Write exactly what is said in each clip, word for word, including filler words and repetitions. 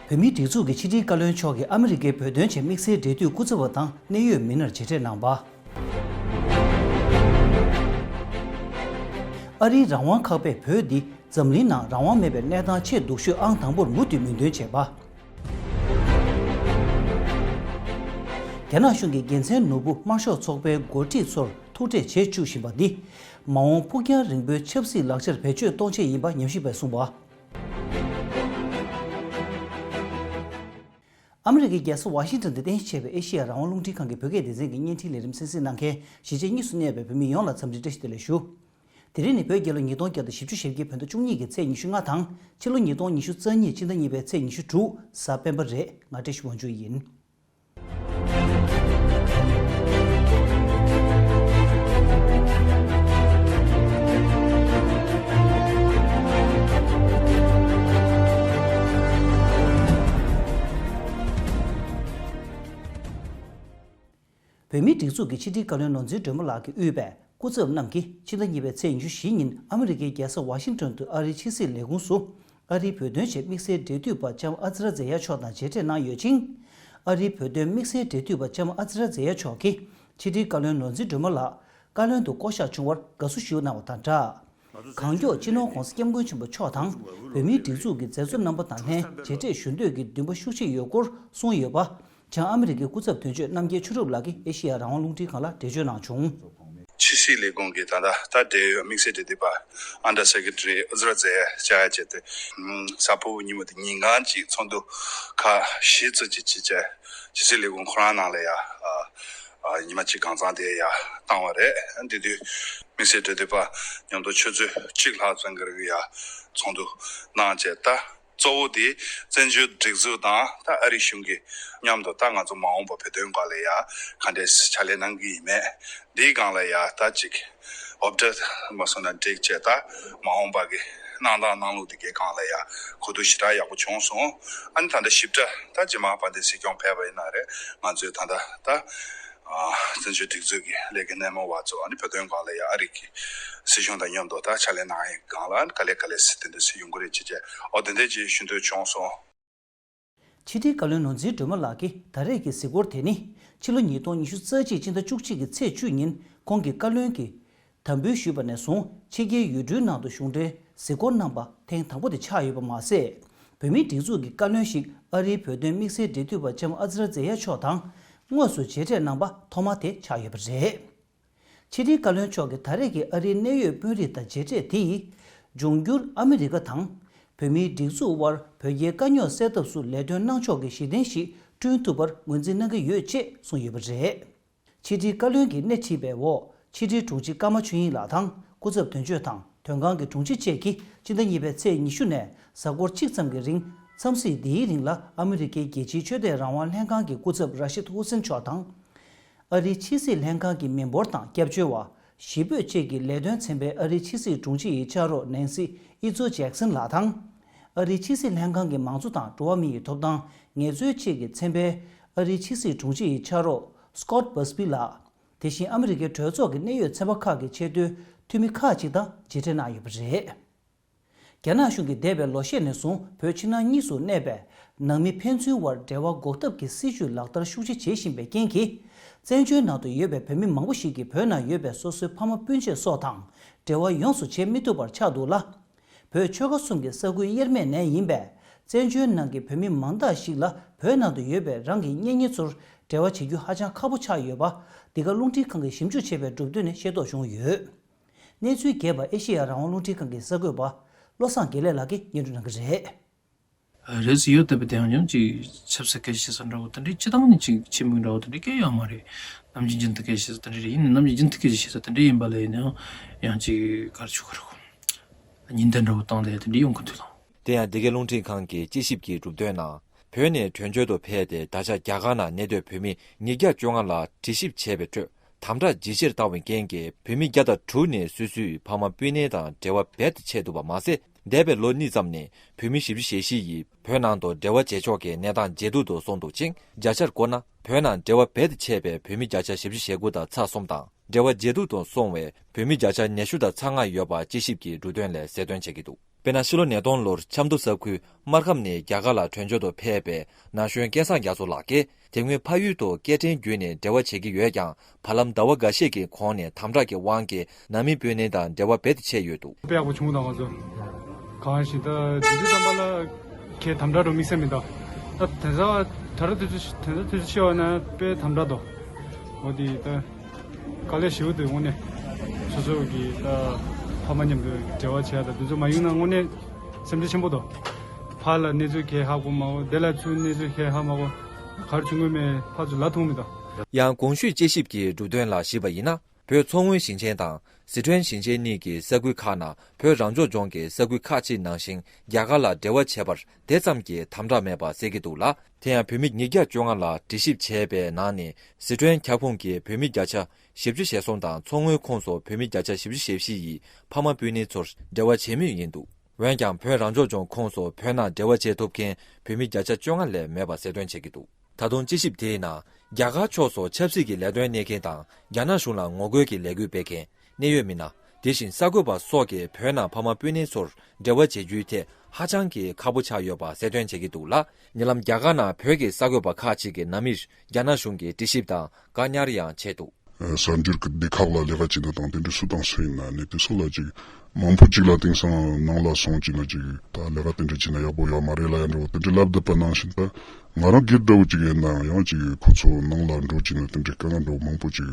བོད་མིའི་སྒྲིག་འཛུགས་ཀྱི་ཕྱི་དྲིལ་བཀའ་བློན་མཆོག་གིས་ཨ་མི་རི་ཀའི་བོད་དོན་ཆེད་དམིགས་བསལ་འབྲེལ་མཐུད་སྐུ་ཚབ་པ་དང་གནད་ཡོད་མི་སྣར་མཇལ་འཕྲད་གནང་བ། ཨ་རིའི་རང་དབང་ཁག་པས་བོད་འདི་འཛམ་གླིང་ནང་རང་དབང་མེད་པའི་གནས་སྟངས་ཆེས་སྡུག་ཤོས་ཨང་དང་པོར་མུ་མཐུད་མོས་མཐུན་བྱས་པ། རྒྱ་ནག་གཞུང་གིས་རྒྱལ་མཚན་ནོར་བུ་དམར་ཤོག་ཚོགས་པའི་འགོ་ཁྲིད་ཚོར་ཐུག་འཕྲད་བྱེད་བཅུག་བཞིན་པ་འདི། མ་འོངས་ཕུགས་རྒྱང་རིང་པོའི་ཆབ་སྲིད་ལག་ཆར་བེད་སྤྱོད་གཏོང་ཆེད་ཡིན་པ་ཉམས་ཞིབ་པས་གསུངས་པ། ཨ་མི་རི་ཀའི་རྒྱལ་ས་ཝ་ཤིང་ཏོན་དུ་རྟེན་གཞི་བྱས་པའི་ཨེ་ཤེ་ཡ་རང་དབང་རླུང་འཕྲིན་ཁང་གི་བོད་སྐད་སྡེ་ཚན་གྱི་བརྙན་འཕྲིན་ལས་རིམ་གསན་གཟིགས་གནང་མཁན་གཞིས་བྱེས་གཉིས་སུ་གནས་པའི་བོད་མི་ཡོངས་ལ་འཚམས་འདྲི་བཀྲ་ཤིས་བདེ་ལེགས་ཞུ། དེ་རིང་ནི་བོད་རྒྱལ་ལོ་ཉིས་སྟོང་བརྒྱ་དང་བཞི་བཅུ་ཞེ་བརྒྱད་བོད་ཟླ་བཅུ་གཉིས་ཀྱི་ཚེས་ཉི་ཤུ་ལྔ་དང་ཕྱི་ལོ་ཉིས་སྟོང་ཉི་ཤུ་རྩ་གཉིས་ཕྱི་ཟླ་གཉིས་པའི་ཚེས་ཉི་ཤུ་དྲུག་གཟའ་སྤེན་པ་རེད། ང་བཀྲ་ཤིས་དབང་ཕྱུག་ཡིན། བོད་མིའི་སྒྲིག་འཛུགས་ཀྱི་ཕྱི་དྲིལ་བཀའ་བློན་ནོར་འཛིན་སྒྲོལ་མ་ལགས་ཀྱིས་དབུས་པའི་སྐུ་ཚབ་རྣམས་ཀྱིས་ཕྱི་ཟླ་གཉིས་པའི་ཚེས་ཉི་ཤུ་བཞི་ཉིན་ཨ་མི་རི་ཀའི་རྒྱལ་ས་ཝ་ཤིང་ཏོན་དུ་ཨ་རིའི་ཕྱི་སྲིད་ལས་ཁུངས་སུ། ཨ་རིའི་བོད་དོན་ཆེད་དམིགས་བསལ་འབྲེལ་མཐུད་པ་ལྕམ་ཨ་ཛི་ར་ཛེ་ཡ་མཆོག་དང་མཇལ་འཕྲད་གནང་ཡོད་ཅིང་། ཨ་རིའི་བོད་དོན་དམིགས་བསལ་འབྲེལ་མཐུད་པ་ལྕམ་ཨ་ཛི་ར་ཛེ་ཡ་མཆོག་གིས་ཕྱི་དྲིལ་བཀའ་བློན་ནོར་འཛིན་སྒྲོལ་མ་ལགས་བཀའ་བློན་དུ་བསྐོ་གཞག་བྱུང་བར་དགའ་བསུ་ཞུ་གནང་བ་དང་སྦྲགས། གང་མགྱོགས་སྤྱི་ནོར་༸གོང་ས་༸སྐྱབས་མགོན་ཆེན་པོ་མཆོག་དང་བོད་མིའི་སྒྲིག་འཛུགས་ཀྱི་མཛད་གཙོ་རྣམ་པ་དང་ལྷན་མཇལ་འཕྲད་ཞུ་འདོད་ཀྱི་འདུན་པ་ཤུགས་ཆེ་ཡོད་སྐོར་གསུངས་ཡོད་པ། བྱང་ཨ་མི་རི་ཀའི་སྐུ་ཚབ་དོན་གཅོད་རྣམ་རྒྱལ་ཆོས་གྲུབ་ལགས་ཀྱིས་ཨེ་ཤེ་ཡ་རང་དབང་རླུང་འཕྲིན་ཁང་ལ་འགྲེལ་བརྗོད་གནང་བྱུང་། ཕྱི་སྲིད་ལས་ཁུངས་ཀྱི་ད་ལྟ་ད་འབྲེལ་ཡོད་དམིགས་བསལ་འབྲེལ་མཐུད་པ་Under Secretary ཨ་ཛི་ར་ཛེ་ཡ་བཅར་ཡ་བྱས་ཏེ། གཟའ་ཕུར་བུ་ཉིན་མོ་དེ་ཉིན་གང་གཅིག་ཚོགས་འདུ་ཁག་བཞི་ཙམ་ཅིག་བྱས་བྱས་ཕྱི་སྲིད་ལས་ཁུངས་ཁོ་རང་ནང་ལ་ཡ་ཨ་ཉི་མ་གཅིག་གང་ཚང་དེ་ཡ་བཏང་བ་རེད། དེ་དུས་དམིགས་བསལ་འབྲེལ་མཐུད་པ་མཉམ་དུ་ཆུ་ཚོད་གཅིག་ལྷག་ཙམ་གྱི་རིང་ཡ་ཚོགས་འདུ་གནང་བྱས་ད། གཙོ་བོ་དེ་བཙན་བྱོལ་སྒྲིག་འཛུགས་དང་ད་ཨ་རི་གཞུང་གི་མཉམ་དུ་ད་ང་ཚོ་མ་འོངས་པ་བོད་དོན་སྒང་ལ་ཡ་ག་འདྲས་ཕྱག་ལས་གནང་གི་ཡིན་མེད་འདིའི་སྒང་ལ་ཡ་ད་ཅིག་འོབ་སྒྲ་མ་སོང་ན་འགྲིག་བྱས་ད་མ་འོངས་པ་གི་གནང་སྟངས་གནང་ལུགས་དེ་གའི་སྒང་ལ་ཡ་གོ་བསྡུར་ཞེ་དྲག་ཡག་པོ་བྱུང་སོང་། ཨ་ནི་ད་ལྟ་ཞིབ་ཕྲ་ད་རྗེས་མ་དཔལ་ལྡན་སྲིད་སྐྱོང་ཕེབས་པ་ཡིན་ན་རེད་ང་ཚོས་ད་ལྟ་ད། བཙན་བྱོལ་སྒྲིག་འཛུགས་ཀྱི་ལས་ཀའི་སྣེ་མོ་བ་ཚོ་ཨ་ནི་བོད་དོན་སྒང་ལ་ཡ་ཨ་རི་གི་སྲིད་གཞུང་དང་མཉམ་དུ་ད་ཕྱག་ལས་གནང་ཡའི་སྒང་ལ་ཨ་ནི་ག་ལེ་ག་ལེ་སི་དེ་འདྲ་སི་ཡོང་གི་རེད་ཅེས་བྱས་ཨོ་དེ་འདྲ་ཅིག་ཞུ་འདོད་བྱུང་སོང་། ཕྱི་དྲིལ་བཀའ་བློན་ནོར་འཛིན་སྒྲོལ་མ་ལགས་ཀྱིས་ད་རེས་ཀྱི་གཟིགས་སྐོར་དེ་ནི་ཕྱི་ལོ་ཉིས་སྟོང་ཉི་ཤུ་རྩ་གཅིག་ཕྱི་ཟླ་བཅུ་གཅིག་གི་ཚེས་བཅུ་ཉིན་ཁོང་གིས་བཀའ་བློན་གྱི་དམ་འབུལ་ཞུས་པ་ནས་བཟུང་ཕྱི་རྒྱལ་ཡུལ་གྲུའི་ནང་དུ་གཞུང་འབྲེལ་གཟིགས་སྐོར་གནང་པ་ཐེངས་དང་པོ་དེ་ཆགས་ཡོད་པ་མ་ཟད། བོད་མིའི་སྒྲིག་འཛུགས་ཀྱི་བཀའ་བློན་ཞིག་ཨ་རིའི་བོད་དོན་དམིགས་བསལ་འབྲེལ་མཐུད་པ་ལྕམ་ཨ་ཛི་ར་ཛེ་ཡ་མཆོག་དང་དངོས་སུ་མཇལ་འཕྲད་གནང་པ་ཐོག་མ་དེ་ཆགས་ཡོད་པ་རེད། ཕྱི་དྲིལ་བཀའ་བློན་མཆོག་གིས་ད་རེས་ཀྱི་ཨ་རིའི་གནད་ཡོད་དཔོན་རིགས་དང་མཇལ་འཕྲད་དེ་ཡིས། འབྱུང་འགྱུར་ཨ་མི་རི་ཀ་དང་། བོད་མིའི་སྒྲིག་འཛུགས་དབར་བོད་རྒྱའི་དཀའ་རྙོག་སེལ་ཐབས་སུ་ལས་དོན་གནང་ཕྱོགས་ཀྱི་གཞི་རྟེན་ཞིག་བསྐྲུན་ཐུབ་པར་ངོས་འཛིན་གནང་གི་ཡོད་ཅེས་གསུངས་ཡོད་པ་རེད། ཕྱི་དྲིལ་བཀའ་བློན་གྱིས་སྣེ་ཁྲིད་པའི་འོག་ཕྱི་དྲིལ་དྲུང་ཆེ་ཀརྨ་ཆོས་དབྱིངས་ལགས་དང་སྐུ་ཚབ་དོན་གཅོད་དང་དོན་ཁང་གི་དྲུང་ཆེ་བཅས་ཀྱིས་སྤྱི་ཟླ་གཉིས་པའི་ཚེས་ཉི་ཤུ་ནས་གཟའ་འཁོར་གཅིག་ཙམ་གྱི་རིང་འཚམས་གཟིགས་འདིའི་རིང་ལ་ཨ་མི་རི་ཀའི་རྒྱལ་སྤྱིའི་ཆོས་དད་རང་དབང་ལྷན་ཁང་གི་སྐུ་ཚབ་ར་ཤིད་ཧུ་སེན་མཆོག་དང་། ཨ་རིའི་ཕྱི་སྲིད་ལྷན་ཁང་གི་མི་འབོར་དང་སྐྱབས་བཅོལ་བ། གཞིས་སྤོས་བཅས་ཀྱི་ལས་དོན་ཚན་པའི་ཨ་རིའི་ཕྱི་སྲིད་དྲུང་ཆེ་ཡི་ཕྱག་རོགས་ནེན་སི་ཨི་ཛོ་ཇེག་སན་ལགས་དང་། ཨ་རིའི་ཕྱི་སྲིད་ལྷན་ཁང་གི་མང་གཙོ་དང་འགྲོ་བ་མི་ཡི་ཐོབ་ཐང་ངལ་རྩོལ་བཅས་ཀྱི་ཚན་པའི་ཨ་རིའི་ཕྱི་སྲིད་དྲུང་ཆེ་ཡི་ཕྱག་རོགས་སྐོད་བྷ་སི་པི་ལགས། དེ་བཞིན་ཨ་མི་རི་ཀའི་གྲོས་ཚོགས་ཀྱི་གནད་ཡོད་ཚན་པ་ཁག་གི་ཆེས་མཐོའི་འཐུས་མི་ཁག་ཅིག་དང་མཇལ་འཕྲད་གནང་ཡོད་པ་རེད། རྒྱ་ནག་གཞུང་གིས་འདས་པའི་ལོ་ཤས་ནས་བཟུང་བོད་ཕྱི་ནང་གཉིས་སུ་གནས་པའི་ནང་མི་ཕན་ཚུན་དབར་འབྲེལ་བ་འགོག་ཐབས་ཀྱི་སྲིད་བྱུས་ལག་བསྟར་ཤུགས་ཆེ་བྱེད་བཞིན་པའི་རྐྱེན་གྱིས། བཙན་བྱོལ་ནང་དུ་ཡོད་པའི་བོད་མི་མང་པོ་ཞིག་གིས་བོད་ནང་ཡོད་པའི་སོ་སོའི་ཕ་མ་སྤུན་མཆེད་སོགས་དང་འབྲེལ་བ་ཡོངས་སུ་བྱེད་མི་ཐུབ་པར་ཆགས་འདུག་ལ། བོད་ཆོལ་ཁ་གསུམ་གྱི་ས་ཁུལ་དབྱེར་མེད་ནས་ཡིན་པས། བཙན་བྱོལ་ནང་གི་བོད་མི་མང་དག་ཞིག་ལ་བོད་ནང་དུ་ཡོད་པའི་རང་གི་གཉེན་ཉེ་ཚོར་འབྲེལ་བ་བྱེད་རྒྱུ་ཧ་ཅང་ཁག་པོ་ཆགས་ཡོད་པ། འདི་ག་རླུང་འཕྲིན་ཁང་གིས་ཞིབ་འཇུག་བྱས་པའི་གྲུབ་དོན་ནས་ཤེས་རྟོགས་བྱུང་ཡོད། གནས་ཚུལ་རྒྱས་པ་ཨེ་ཤེ་ཡ་རང་དབང་རླུང་འཕྲིན་ཁང་གི་གསར་འགོད་པ་བློ་བཟང་དགེ་ལེགས་ལགས་ཀྱིས་སྙན་སྒྲོན་གནང་གི་རེད། རེད་ཟེར་ཡོད་དེ་བས་དེ་ཡང་ཉམས་ཀྱི་ཆབ་སྲིད་སྐད་ཆ་བཤད་ས་འདྲ་བོ་དེ་འདྲའི་སྤྱི་བཏང་ནས་ཅིག་ཆེན་པོའི་འདྲ་བོ་དེ་འདྲའི་སྐད་ཡོད་མ་རེད། ནམ་རྒྱུན་རྒྱུན་མཐུད་སྐད་ཆ་བཤད་ས་དེ་འདྲ་རེད། ཡིན་ནའི་ནམ་རྒྱུན་རྒྱུན་མཐུད་སྐད་ཆ་བཤད་ས་དེ་འདྲ་ཡིན་པ་ལ་ཡིན་ནའང་ཡང་ཅིག་ག་རེ་ཆོག་ག་རེ་གོ་ཉིན་དེ་འདྲ་བོ་བཏང་སྟེ་དེ་འདྲའི་ཡོང་གི་འདུག་ལ། དེ་ཡང་འདི་གའི་རླུང་འཕྲིན་ཁང་གི་དཔྱད་ཞིབ་ཀྱི་གྲུབ་དོན་ནང་། བོད་ནས་བྲོས་བྱོལ་དུ་ཕེབས་ཏེ་ད་ཆ་རྒྱ་གར་ནང་གནས་སྡོད་བོད་མི་ཉིས་བརྒྱ་བཅོ་ལྔ་ལ་དྲི་ཞིབ་བྱས་པའི་ཁྲོད་དམ་དྲག་ཇེ་ཆེར་བཏང་བའི་རྐྱེན་གྱིས་བོད་མི་བརྒྱ་དང་དྲུག་ནས་སོ་སོའི་ཕ་མ་སྤུན་ཉེ་དང་འབྲེལ་བ་རྦད་དེ་ཆད་འདུག་པ་མ་ཟད། འདས་པའི་ལོ་གཉིས་ཙམ་ནས་བོད་མི་བཞི་བཅུ་ཞེ་བཞི་ཡིས་བོད་ནང་དུ་འབྲེལ་བ་བྱེད་ཕྱོགས་ཀྱི་གནས་སྟངས་ཇེ་སྡུག་ཏུ་སོང་འདུག་ཅིང་། བརྒྱ་ཆར་བགོས་ན་བོད་ནང་འབྲེལ་བ་རྦད་དེ་ཆད་པའི་བོད་མི་བརྒྱ་ཆ་བཞི་བཅུ་ཞེ་དགུ་དང་ཚེག་གསུམ་དང་། འབྲེལ་བ་ཇེ་སྡུག་ཏུ་སོང་བའི་བོད་མི་བརྒྱ་ཆ་ཉི་ཤུ་དང་ཚེག་ལྔ་ཡོད་པ་དཔྱད་ཞིབ་ཀྱི་གྲུབ་དོན་ལས་གསལ་སྟོན་བྱེད་ཀྱི་འདུག། དཔེར་ན་ཕྱི་ལོ་ཉིས་སྟོང་ལོར་ཆབ་མདོ་ས་ཁུལ་སྨར་ཁམས་ནས་རྒྱ་གར་ལ་བྲོས་བྱོལ་དུ་ཕེབས་པའི་ན་གཞོན་སྐལ་བཟང་རྒྱ་མཚོ་ལགས་ཀྱིས། དེ་སྔོན་ཕ་ཡུལ་དུ་སྐད་འཕྲིན་བརྒྱུད་ནས་འབྲེལ་བ་བྱེད་ཀྱི་ཡོད་ཀྱང་། བར་ལམ་ཟླ་བ་འགའ་ཤས་ཀྱི་གོང་ནས་དམ་དྲག་གི་དབང་གིས་ནང་མི་སྤུན་ཉེ་དང་འབྲེལ་བ་རྦད་དེ་ཆད་ཡོད་འདུག། དཔེ་ཡག་པོ་བྱུང་དང་ང་ཚོ། གང་ཞིག་ད་དུས་ཚོད་ཙམ་པ་ལ་ཁྱེད་དམ་དྲག་འགྲོ་དམིགས་བསལ་མི་འདུག། ད་དེ་ཚོ་ད་ར་དུས་ཚོད་དེ་ཚོ་དུས་ཚོད་ཤི་བ་ན་དཔེ་དམ་དྲག་འདུག། འོ་དེ་ད་དཀའ་ལས་ཞེ་པོ་འདུག་དངོས་གནས། སོ་སོ་གི་ད་ཕ་མ་མཉམ་དུ་འབྲེལ་བ་བྱས་ད་དུས་ཚོད་མ་ཡོང་ན་དངོས་གནས་སེམས་ཁྲལ་ཆེན་པོ་འདུག། ཕ་ལ་གནས་ཚུལ་གས་ཧ་གོ་མ་གོ་དེ་ལ་ཚུར་གནས་ཚུལ་གས་ཧ་མ་གོ་གར་བྱུང་དགོས་མེད་ཕ་ཚོ་ལ་ཐུང་མི་འདུག། ཡང་གོང་ཞུས་དཔྱད་ཞིབ་ཀྱི་འབྲུ་དོན་ལ་གཞིགས་པ་ཡིན་ན། བོད་མཚོ་སྔོན་ཞིང་ཆེན་དང་། སི་ཁྲོན་ཞིང་ཆེན་གཉིས་ཀྱི་ས་ཁུལ་ཁག་ནང་བོད་རང་སྐྱོང་ལྗོངས་ཀྱི་ས་ཁུལ་ཁག་ཅིག་ནང་བཞིན་རྒྱ་གར་ལ་འབྲེལ་བ་བྱེད་པར་དེ་ཙམ་གྱི་དམ་དྲག་མེད་པ་གསལ་གྱི་འདུག་ལ། དེ་ཡང་བོད་མི་ཉིས་བརྒྱ་བཅོ་ལྔ་ལ་འདྲི་ཞིབ་བྱས་པའི་ནང་ནས་སི་ཁྲོན་ཁྱབ་ཁོངས་ཀྱི་བོད་མི་བརྒྱ་ཆ་བཞི་བཅུ་ཞེ་གསུམ་དང་མཚོ་སྔོན་ཁོངས་སུ་བོད་མི་བརྒྱ་ཆ་བཞི་བཅུ་ཞེ་བཞི་ཡིས་ཕ་མ་སྤུན་ཉེ་ཚོར་འབྲེལ་བ་བྱེད་མུས་ཡིན་འདུག། འོན་ཀྱང་བོད་རང་སྐྱོང་ལྗོངས་ཁོངས་སུ་བོད་ནང་འབྲེལ་བ་བྱེད་ཐུབ་མཁན་བོད་མི་བརྒྱ་ཆ་བཅོ་ལྔ་ལས་མེད་པ་གསལ་སྟོན་བྱེད་ཀྱི་འདུག། ད་དུང་དཔྱད་ཞིབ་དེའི་ནང་རྒྱ་གར་ཕྱོགས་སུ་ཆབ་སྲིད་ཀྱི་ལས་དོན་གནས་མཁན་དང་རྒྱ་ནག་གཞུང་ལ་ངོ་རྒོལ་གྱི་ལས་འགུལ་སྤེལ་མཁན་གནད་ཡོད་མི་སྣ། དེ་བཞིན་གསར་འགོད་པ་སོགས་ཀྱིས་བོད་ནང་ཕ་མ་སྤུན་ཉེ་ཚོར་འབྲེལ་བ་བྱེད་རྒྱུའི་ཐད་ཧ་ཅང་གི་ཁག་པོ་ཆགས་ཡོད་པ་གསལ་སྟོན་བྱེད་ཀྱི་འདུག་ལ། ཉེ་ལམ་རྒྱ་གར་ནང་བོད་ཀྱི་གསར་འགོད་པ་ཁག་ཅིག་གི་ནང་མིར་རྒྱ་ནག་གཞུང་གིས་དྲི་ཞིབ་དང་བཀག་ཉར་ཡང་བྱས་འདུག། གསར་འགྱུར་གྱི་སྡེ་ཁག་ལ་ལས་ཀ་བྱེད་ན་དང་དེ་འདྲའི་སུ་དང་སུ་ཡིན་ན་ནི་དེ་ཚོ་ལ་ཅིག་མང་པོ་ཅིག་ལ་དེང་སང་ནང་ལ་སོང་ཅིག་ན་ཅིག་ད་ལས་ཀ་དེ་འདྲ་བྱེད་ན་ཡག་པོ་ཡོད་མ་རེད་ལ་ཡང་འགྲོ་དེ་འདྲའི་ལབ་བསྡད་པ་ནང་བཞིན་ད་ང་རང་སྒེར་འདྲ་བོ་ཅིག་ཡིན་ན་ཡང་ཅིག་ཁོ་ཚོ་ནང་ལ་འགྲོ་ཅིག་ན་དེ་འདྲའི་དཀའ་ངལ་འདྲ་བོ་མང་པོ་ཅིག་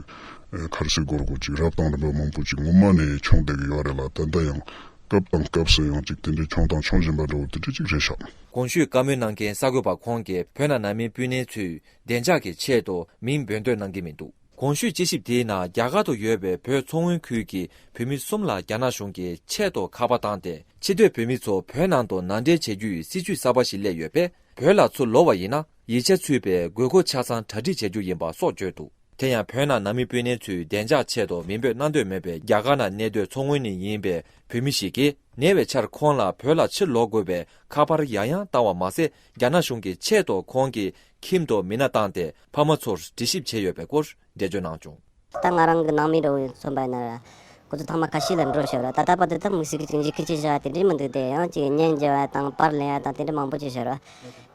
ཁར་སེ་སྒོར་སྒོར་ཅིག་རབ་དང་རིམ་པ་མང་པོ་ཅིག་ངོ་མ་ནས་བྱུང་བསྡད་ཀྱི་ཡོད་རེད་ལ། ད་ལྟ་ཡང་སྐབས་དང་སྐབས་སུ་ཡང་ཅིག་དེ་འདྲའི་བྱུང་དང་འབྱུང་བཞིན་པ་འདྲ་བོ་དེ་འདྲ་ཅིག་རེད་ཤག། གོང་ཞུས་བཀའ་མོལ་གནང་མཁན་གསར་འགོད་པ་ཁོང་གིས་བོད་ནང་ནང་མི་སྤུན་ཉེ་ཚོའི་བདེ་འཇགས་ཀྱི་ཆེད་དུ་མིང་འབོད་འདོད་གནང་གི་མི་འདུག། གོང་ཞུས་དཔྱད་ཞིབ་དེའི་ནང་རྒྱ་གར་དུ་ཡོད་པའི་བོད་མཚོ་སྔོན་ཁུལ་གྱི་བོད་མི་གསུམ་ལ་རྒྱ་ནག་གཞུང་གིས་ཆེད་དུ་ཁ་པར་བཏང་སྟེ། ཕྱི་སྡོད་བོད་མི་ཚོ་བོད་ནང་དུ་ནང་འདྲེན་བྱེད་རྒྱུའི་སྲིད་ཇུས་གསར་པ་ཞིག་སླེབས་ཡོད་པས། བོད་ལ་ཚུར་ལོག་པ་ཡིན་ན་ཡིག་ཆ་ཚུད་པའི་དགོས་མཁོ་ཆ་ཚང་གྲ་སྒྲིག་བྱེད་རྒྱུ་ཡིན་པ་སོགས་བརྗོད་འདུག། དེ་ཡང་བོད་ནང་ནང་མི་སྤུན་ཉེ་ཚོའི་བདེ་འཇགས་ཆེད་དུ་མིང་འབོད་གནང་འདོད་མེད་པའི་རྒྱ་གར་ནང་གནས་སྡོད་མཚོ་སྔོན་ནས་ཡིན་པའི་བོད་མི་ཞིག་གིས། ཉེ་བའི་ཆར་ཁོང་ལ་བོད་ལ་ཕྱིར་ལོག་དགོས་པའི་ཁ་པར་ཡང་ཡང་བཏང་བ་མ་ཟད། རྒྱ་ནག་གཞུང་གིས་ཆེད་དུ་ཁོང་གི་ཁྱིམ་དུ་མི་སྣ་བཏང་སྟེ་ཕ་མ་ཚོར་འདྲི་ཞིབ་བྱས་ཡོད་པའི་སྐོར་འགྲེལ་བརྗོད་གནང་བྱུང་། ད་ང་རང་གི་ནང་མི་འདྲ་བོ་མཚོན་པ་ཡིན་ན་ར། ཁོ་ཚོ་ཐེངས་མ་ཁ་ཤས་ལ་འགྲོ་ཤོར་ར། ད་ལྟ་བར་དུ་ད་དམིགས་བསལ་གྱི་ཅིག་འཇིགས་སྐུལ་བྱས་བཞག་དེ་འདྲའི་མི་འདུག་སྟེ། ཡང་ཅིག་བརྙན་འཇལ་བ་དང་པར་ལེན་ཡ་དང་དེ་འདྲ་མང་པོ་བྱས་ཤོར་ར།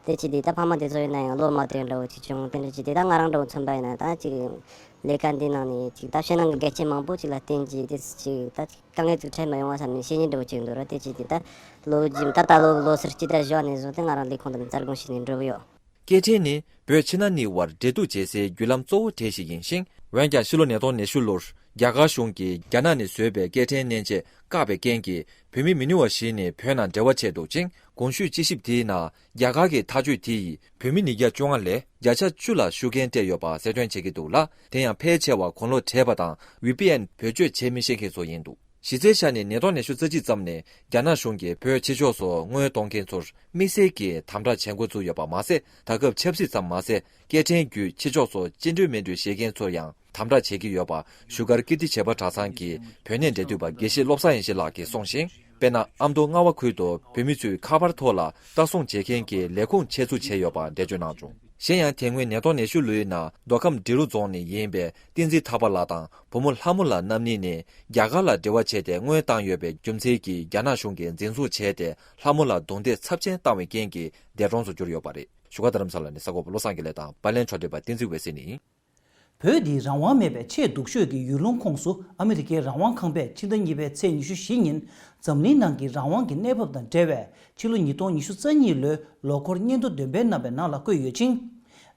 དེ་ཅི་སྟེ་ད་ཕ་མ་དེ་ཚོ་ཡིན་ན་ཡང་བློ་མ་བདེ་འདྲ་བོ་ཅིག་བྱུང་། དེ་འདྲ་ཅི་སྟེ་ད་ང་རང་འདྲ་བོ་མཚོན་པ་ཡིན་ན་ད་ཅིག་ལས་ཀ་འདི་ནང་ནས་ཅིག་ད་ཕྱི་ནང་གི་འགལ་རྐྱེན་མང་པོ་ཅིག་ལ་བརྟེན་ཅིག་དེ་ཅིག་ད་དཀའ་ངལ་ཅིག་འཕྲད་མ་ཡོང་བ་བསམ་ནས་བཤེས་གཉེན་འདྲ་བོ་ཅིག་འདུག་ར། དེ་ཅི་སྟེ་ད་ལོ་རྒྱུས་ད་ད་ལོ་ལོ་སར་སྤྱི་ཟླ་བཞི་བ་ནས་བཟུང་སྟེ་ང་རང་ལས་ཁུངས་དེ་ནས་རྩ་དགོངས་ཞུས་ནས་འགྲོ་གི་ཡོད། སྐད་འཕྲིན་ནི་བོད་ཕྱི་ནང་གཉིས་བར་འབྲེལ་གཏུག་བྱེད་སའི་བརྒྱུད་ལམ་གཙོ་བོ་གྲས་ཤིག་ཡིན་ཞིང་། འོན་ཀྱང་ཕྱི་ལོ་ཉིས་སྟོང་ཉི་ཤུ་ལོར་རྒྱ་གར་གཞུང་གིས་རྒྱ་ནག་ནས་བཟོས་པའི་སྐད་འཕྲིན་མནན་ཆས་བཀག་པའི་རྐྱེན་གྱིས། བོད་མི་མི་ཉུང་བ་ཞིག་ནས་བོད་ནང་འབྲེལ་བ་བྱས་འདུག་ཅིང་། གོང་ཞུས་དཔྱད་ཞིབ་དེའི་ནང་རྒྱ་གར་གྱི་ཐག་གཅོད་དེ་ཡིས་བོད་མི་ཉིས་བརྒྱ་བཅོ་ལྔ་ལས་བརྒྱ་ཆ་བཅུ་ལ་ཤུགས་རྐྱེན་སྤྲད་ཡོད་པ་གསལ་སྟོན་བྱེད་ཀྱི་འདུག་ལ། དེ་ཡང་ཕལ་ཆེ་བ་གོང་ལོག་བྲལ་བ་དང་ཝི་པི་ཨེན་བེད་སྤྱོད་བྱེད་མི་ཤེས་མཁན་ཚོ་ཡིན་འདུག། གཞི་རྩའི་ཆ་ནས་ཉིས་སྟོང་ཉི་ཤུ་རྩ་གཅིག་ཙམ་ནས་རྒྱ་ནག་གཞུང་གིས་བོད་ཕྱི་ཕྱོགས་སུ་དངུལ་གཏོང་མཁན་ཚོར་དམིགས་བསལ་གྱིས་དམ་དྲག་བྱེད་འགོ་བཙུགས་ཡོད་པ་མ་ཟད། ད་སྐབས་ཆབ་སྲིད་ཙམ་མ་ཟད། སྐད་འཕྲིན་བརྒྱུད་ཕྱི་ཕྱོགས་སུ་བཅིངས་འགྲོལ་མི་འགྲོ་བྱེད་མཁན་ཚོར་ཡང་དམ་དྲག་བྱེད་ཀྱི་ཡོད་པ། བཞུགས་སྒར་ཀིརྟི་བྱེས་པ་གྲྭ་ཚང་གི་བོད་གནས་འབྲེལ་མཐུད་པ་དགེ་བཤེས་བློ་བཟང་ཡེ་ཤེས་ལགས་ཀྱིས་གསུངས་ཤིང་། དཔེར་ན། ཨ་མདོ་རྔ་བ་ཁུལ་དུ་བོད་མི་ཚོས་ཁ་པར་ཐོག་ལ་ལྟ་སྲུང་བྱེད་མཁན་གྱི་ལས་ཁུངས་ཆེད་འཛུགས་བྱས་ཡོད་པ་འགྲེལ་བརྗོད་གནང་བྱུང་། གཞན་ཡང་། དེ་སྔོན་ཉིས་སྟོང་ཉི་ཤུ་ལོའི་ནང་མདོ་ཁམས་འབྲི་རུ་རྫོང་ནས་ཡིན་པའི་བསྟན་འཛིན་ཐར་པ་ལགས་དང་བུ་མོ་ལྷ་མོ་ལགས་རྣམ་གཉིས་ནས་རྒྱ་གར་ལ་འབྲེལ་བ་བྱས་ཏེ་དངུལ་བཏང་ཡོད་པའི་རྒྱུ་མཚན་གྱིས་རྒྱ་ནག་གཞུང་གིས་འཛིན་བཟུང་བྱས་ཏེ། ལྷ་མོ་ལགས་རྡུང་རྡེག་ཚབས་ཆེན་བཏང་བའི་རྐྱེན་གྱིས་འདས་གྲོངས་སུ་གྱུར་ཡོད་པ་རེད། བཞུགས་སྒར་རྡ་རམ་ས་ལ་ནས་གསར་འགོད་པ་བློ་བཟང་དགེ་ལེགས་དང་། པར་ལེན་ཕྱོགས་སྒྲིག་པ་བསྟན་འཛིན་འོད་ཟེར་ནས་ཡིན། བོད་འདི་རང་དབང་མེད་པའི་ཆེས་སྡུག་ཤོས་ཀྱི་ཡུལ་ལུང་ཁོངས་སུ། ཨ་མི་རི་ཀའི་རང་དབང་ཁང་པས་ཕྱི་ཟླ་གཉིས་པའི་ཚེས་ཉི་ཤུ་བཞི་ཉིན་འཛམ་གླིང་ནང་གི་རང་དབང་གི་གནས་བབ་དང་འབྲེལ་བའི་ཕྱི་ལོ་ཉིས་སྟོང་ཉི་ཤུ་རྩ་གཉིས་ལོའི་ལོ་འཁོར་སྙན་ཐོ་འདོན་སྤེལ་གནང་བའི་ནང་ལ་བཀོད་ཡོད་ཅིང་།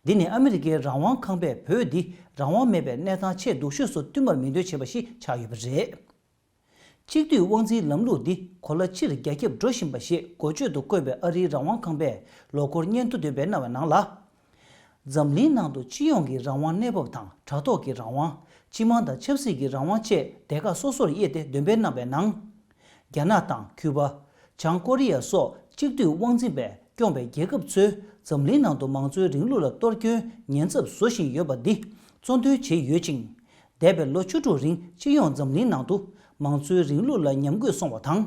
འདི་ནི་ཨ་མི་རི་ཀའི་རང་དབང་ཁང་པས་བོད་འདི་རང་དབང་མེད་པའི་གནས་སྟངས་ཆེས་སྡུག་ཤོས་སུ་བསྟུན་པར་མིང་འདོན་བྱས་པ་ཞིག་ཆགས་ཡོད་པ་རེད། གཅིག་སྡུད་དབང་འཛིན་ལམ་ལུགས་འདི་གོ་ལ་སྤྱིར་རྒྱ་ཁྱབ་འགྲོ་བཞིན་པ་ཞེས་འགོ་བརྗོད་དུ་བཀོད་པའི་ཨ་རིའི་རང་དབང་ཁང་པས་ལོ་འཁོར་སྙན་ཐོ་འདོན་སྤེལ་གནང་བའི་ནང་ལ། འཛམ་གླིང་ནང་དུ་སྤྱི་ཡོངས་ཀྱི་རང་དབང་གནས་བབ་དང་། དྲ་ཐོག་གི་རང་དབང་། སྤྱི་དམངས་དང་ཆབ་སྲིད་ཀྱི་རང་དབང་བཅས་སྡེ་ཁག་སོ་སོར་དབྱེ་སྟེ་འདོན་སྤེལ་གནང་བའི་ནང་། རྒྱ་ནག་དང་ཁྱུ་པ། བྱང་ཀོ་རི་ཡ་སོགས་གཅིག་སྡུད་དབང་འཛིན་པས་སྐྱོང་བའི་རྒྱལ་ཁབ་ཚོས་འཛམ་གླིང་ནང་དུ་མང་གཙོའི་རིང་ལུགས་ལ་གཏོར་སྐྱོན་ཉེན་ཚབས་བཟོ་བཞིན་ཡོད་པ་འདི་གཙོ་འདོན་བྱས་ཡོད་ཅིང་། འདས་པའི་ལོ་བཅུ་དྲུག་རིང་སྤྱི་ཡོངས་འཛམ་གླིང་ནང་དུ་མང་གཙོའི་རིང་ལུགས་ལ་ཉམས་རྒུད་སོང་བ་དང་།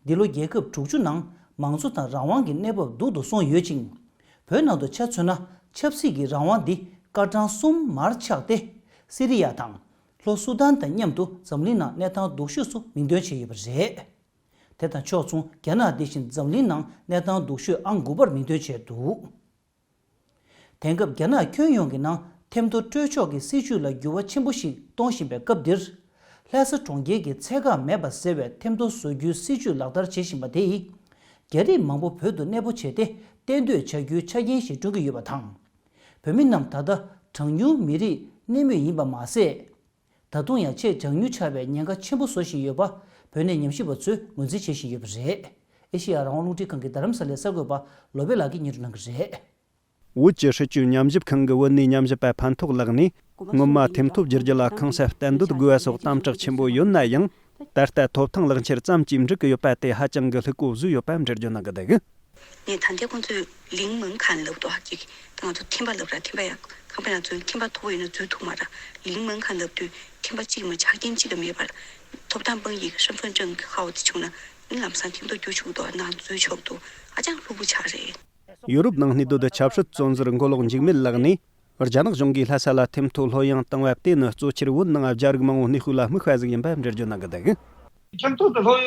འདི་ལོ་རྒྱལ་ཁབ་དྲུག་ཅུ་ནང་མང་གཙོ་དང་རང་དབང་གི་གནས་བབ་སྡུག་ཏུ་སོང་ཡོད་ཅིང་། བོད་ནང་དུ་ཆ་མཚོན་ན་ཆབ་སྲིད་ཀྱི་རང་དབང་འདི་སྐར་གྲངས་གསུམ་མར་ཆག་སྟེ། སི་རི་ཡ་དང་ལྷོ་སུ་དཱན་དང་མཉམ་དུ་འཛམ་གླིང་ནང་གནས་སྟངས་སྡུག་ཤོས་སུ་མིང་འདོན་བྱས་ཡོད་པ་རེད། དེ་དང་ཕྱོགས་མཚུངས། རྒྱ་ནག་འདི་བཞིན་འཛམ་གླིང་ནང་གནས་སྟངས་སྡུག་ཤོས་ཨང་དགུ་པར་མིང་འདོན་བྱས་འདུག། དེང་སྐབས་རྒྱ་ནག་ཁྱོན་ཡོངས་ཀྱི་ནང་ཐེམ་ཐོ་སྤྲོད་ཕྱོགས་ཀྱི་སྲིད་ཇུས་ལ་འགྱུར་བ་ཆེན་པོ་ཞིག་གཏོང་བཞིན་པའི་སྐབས་འདིར། ལྷ་ས་གྲོང་ཁྱེར་གྱི་ཚད་བཀག་མེད་པ་ཟེར་བའི་ཐེམ་ཐོ་བཟོ་རྒྱུའི་སྲིད་ཇུས་ལག་བསྟར་བྱེད་བཞིན་པ་དེ་ཡིས། རྒྱ་རིགས་མང་པོ་བོད་དུ་གནས་སྤོ་བྱས་ཏེ་གཏན་སྡོད་བྱ་རྒྱུའི་ཆ་རྐྱེན་ཞིག་བསྐྲུན་གྱི་ཡོད་པ་དང་། བོད་མི་རྣམས་ད་ལྟ་གྲངས་ཉུང་མི་རིགས་གནས་མུས་ཡིན་པ་མ་ཟད། ད་དུང་ཡང་ཆེས་གྲངས་ཉུང་ཆགས་པའི་ཉེན་ཁ་ཆེན་པོ་བཟོ་བཞིན་ཡོད་པ་བོད་གནས་ཉམས་ཞིབ་པ་ཚོས་ངོས་འཛིན་བྱེད་བཞིན་ཡོད་པ་རེད། ཨེ་ཤེ་ཡ་རང་དབང་རླུང་འཕྲིན་ཁང་གི་རྡ་རམ་ས་ལའི་གསར་འགོད་པ་ལོ་པེ་ལགས་ཀྱིས་སྙན་སྒྲོན་གནང་གི་རེད། བོད་ཀྱི་སྲིད་བྱུས་ཉམས་ཞིབ་ཁང་གི་བོད་གནས་ཉམས་ཞིབ་པ་ཕན་ཐོགས་ལགས་ནས། སྔོན་མ་ཐེམ་ཐོ་བསྒྱུར་རྒྱུ་ལ་ཁང་གསར་གཏན་འདོད་དགོས་པ་སོགས་དམ་དྲག་ཆེན་པོ་ཡོད་ན་ཡང་། ད་ལྟ་ཐོབ་ཐང་ལག་འཁྱེར་ཙམ་གྱིས་འགྲིག་གི་ཡོད་པ་དེ་ཧ་ཅང་གི་ལྷུག་པོ་བཟོས་ཡོད་པ་འགྲེལ་བརྗོད་གནང་གི་འདུག། ངས་ད་ལྟའི་ཁོང་ཚོས་ལིང་མང་ཁང་ལབ་འདུག་ཨ། ཅིག་ད་ང་ཚོ་ཁྱིམ་པ་ལབ་ར། ཁྱིམ་པ་ཡང་ཁང་པ་ཡང་འཛུལ། ཁྱིམ་པ་མཐོ་པོ་ཡིན་ན་འཛུལ་ཐུབ་མ་ར། ལིང་མང་ཁང་ལབ་དུས་ཁྱིམ་པ་གཅིག་མ་ཆ་རྐྱེན་གཅིག་ལ་མེད་པར་ཐོབ་ཐང་དཔང་ཡིག་身份证号དེ་བྱུང་ན་ཨིན་ལམ་སང་ཐེམ་ཐོ་བསྒྱུར་ཆོག་འདུག་ཨ། ནང་འཛུལ་ཆོག་འདུག་ཧ་ཅང་ལྷུག་པོ་ཆགས་རེད། ཡུ་རོབ་ནང་གནས་སྡོད་ཆབ་སྲིད་བཙོན་ཟུར་མགོ་ལོག་འཇིགས་མེད་ལགས་ནས། རྒྱ་ནག་གཞུང་གིས་ལྷ་ས་ལ་ཐེམ་ཐོ་ལྷོད་ཡངས་བཏང་བ་དེ་ནི་གཙོ་ཆེར་བོད་ནང་རྒྱ་རིགས་མང་བོ་གནས་སྤོས་ལ་དམིགས་པ་ཟིག་ཡིན་པ་འགྲེལ་བརྗོད་གནང་གི་འདུག། ཁྱིམ་ཐོག་ཏུ་ལྷོད་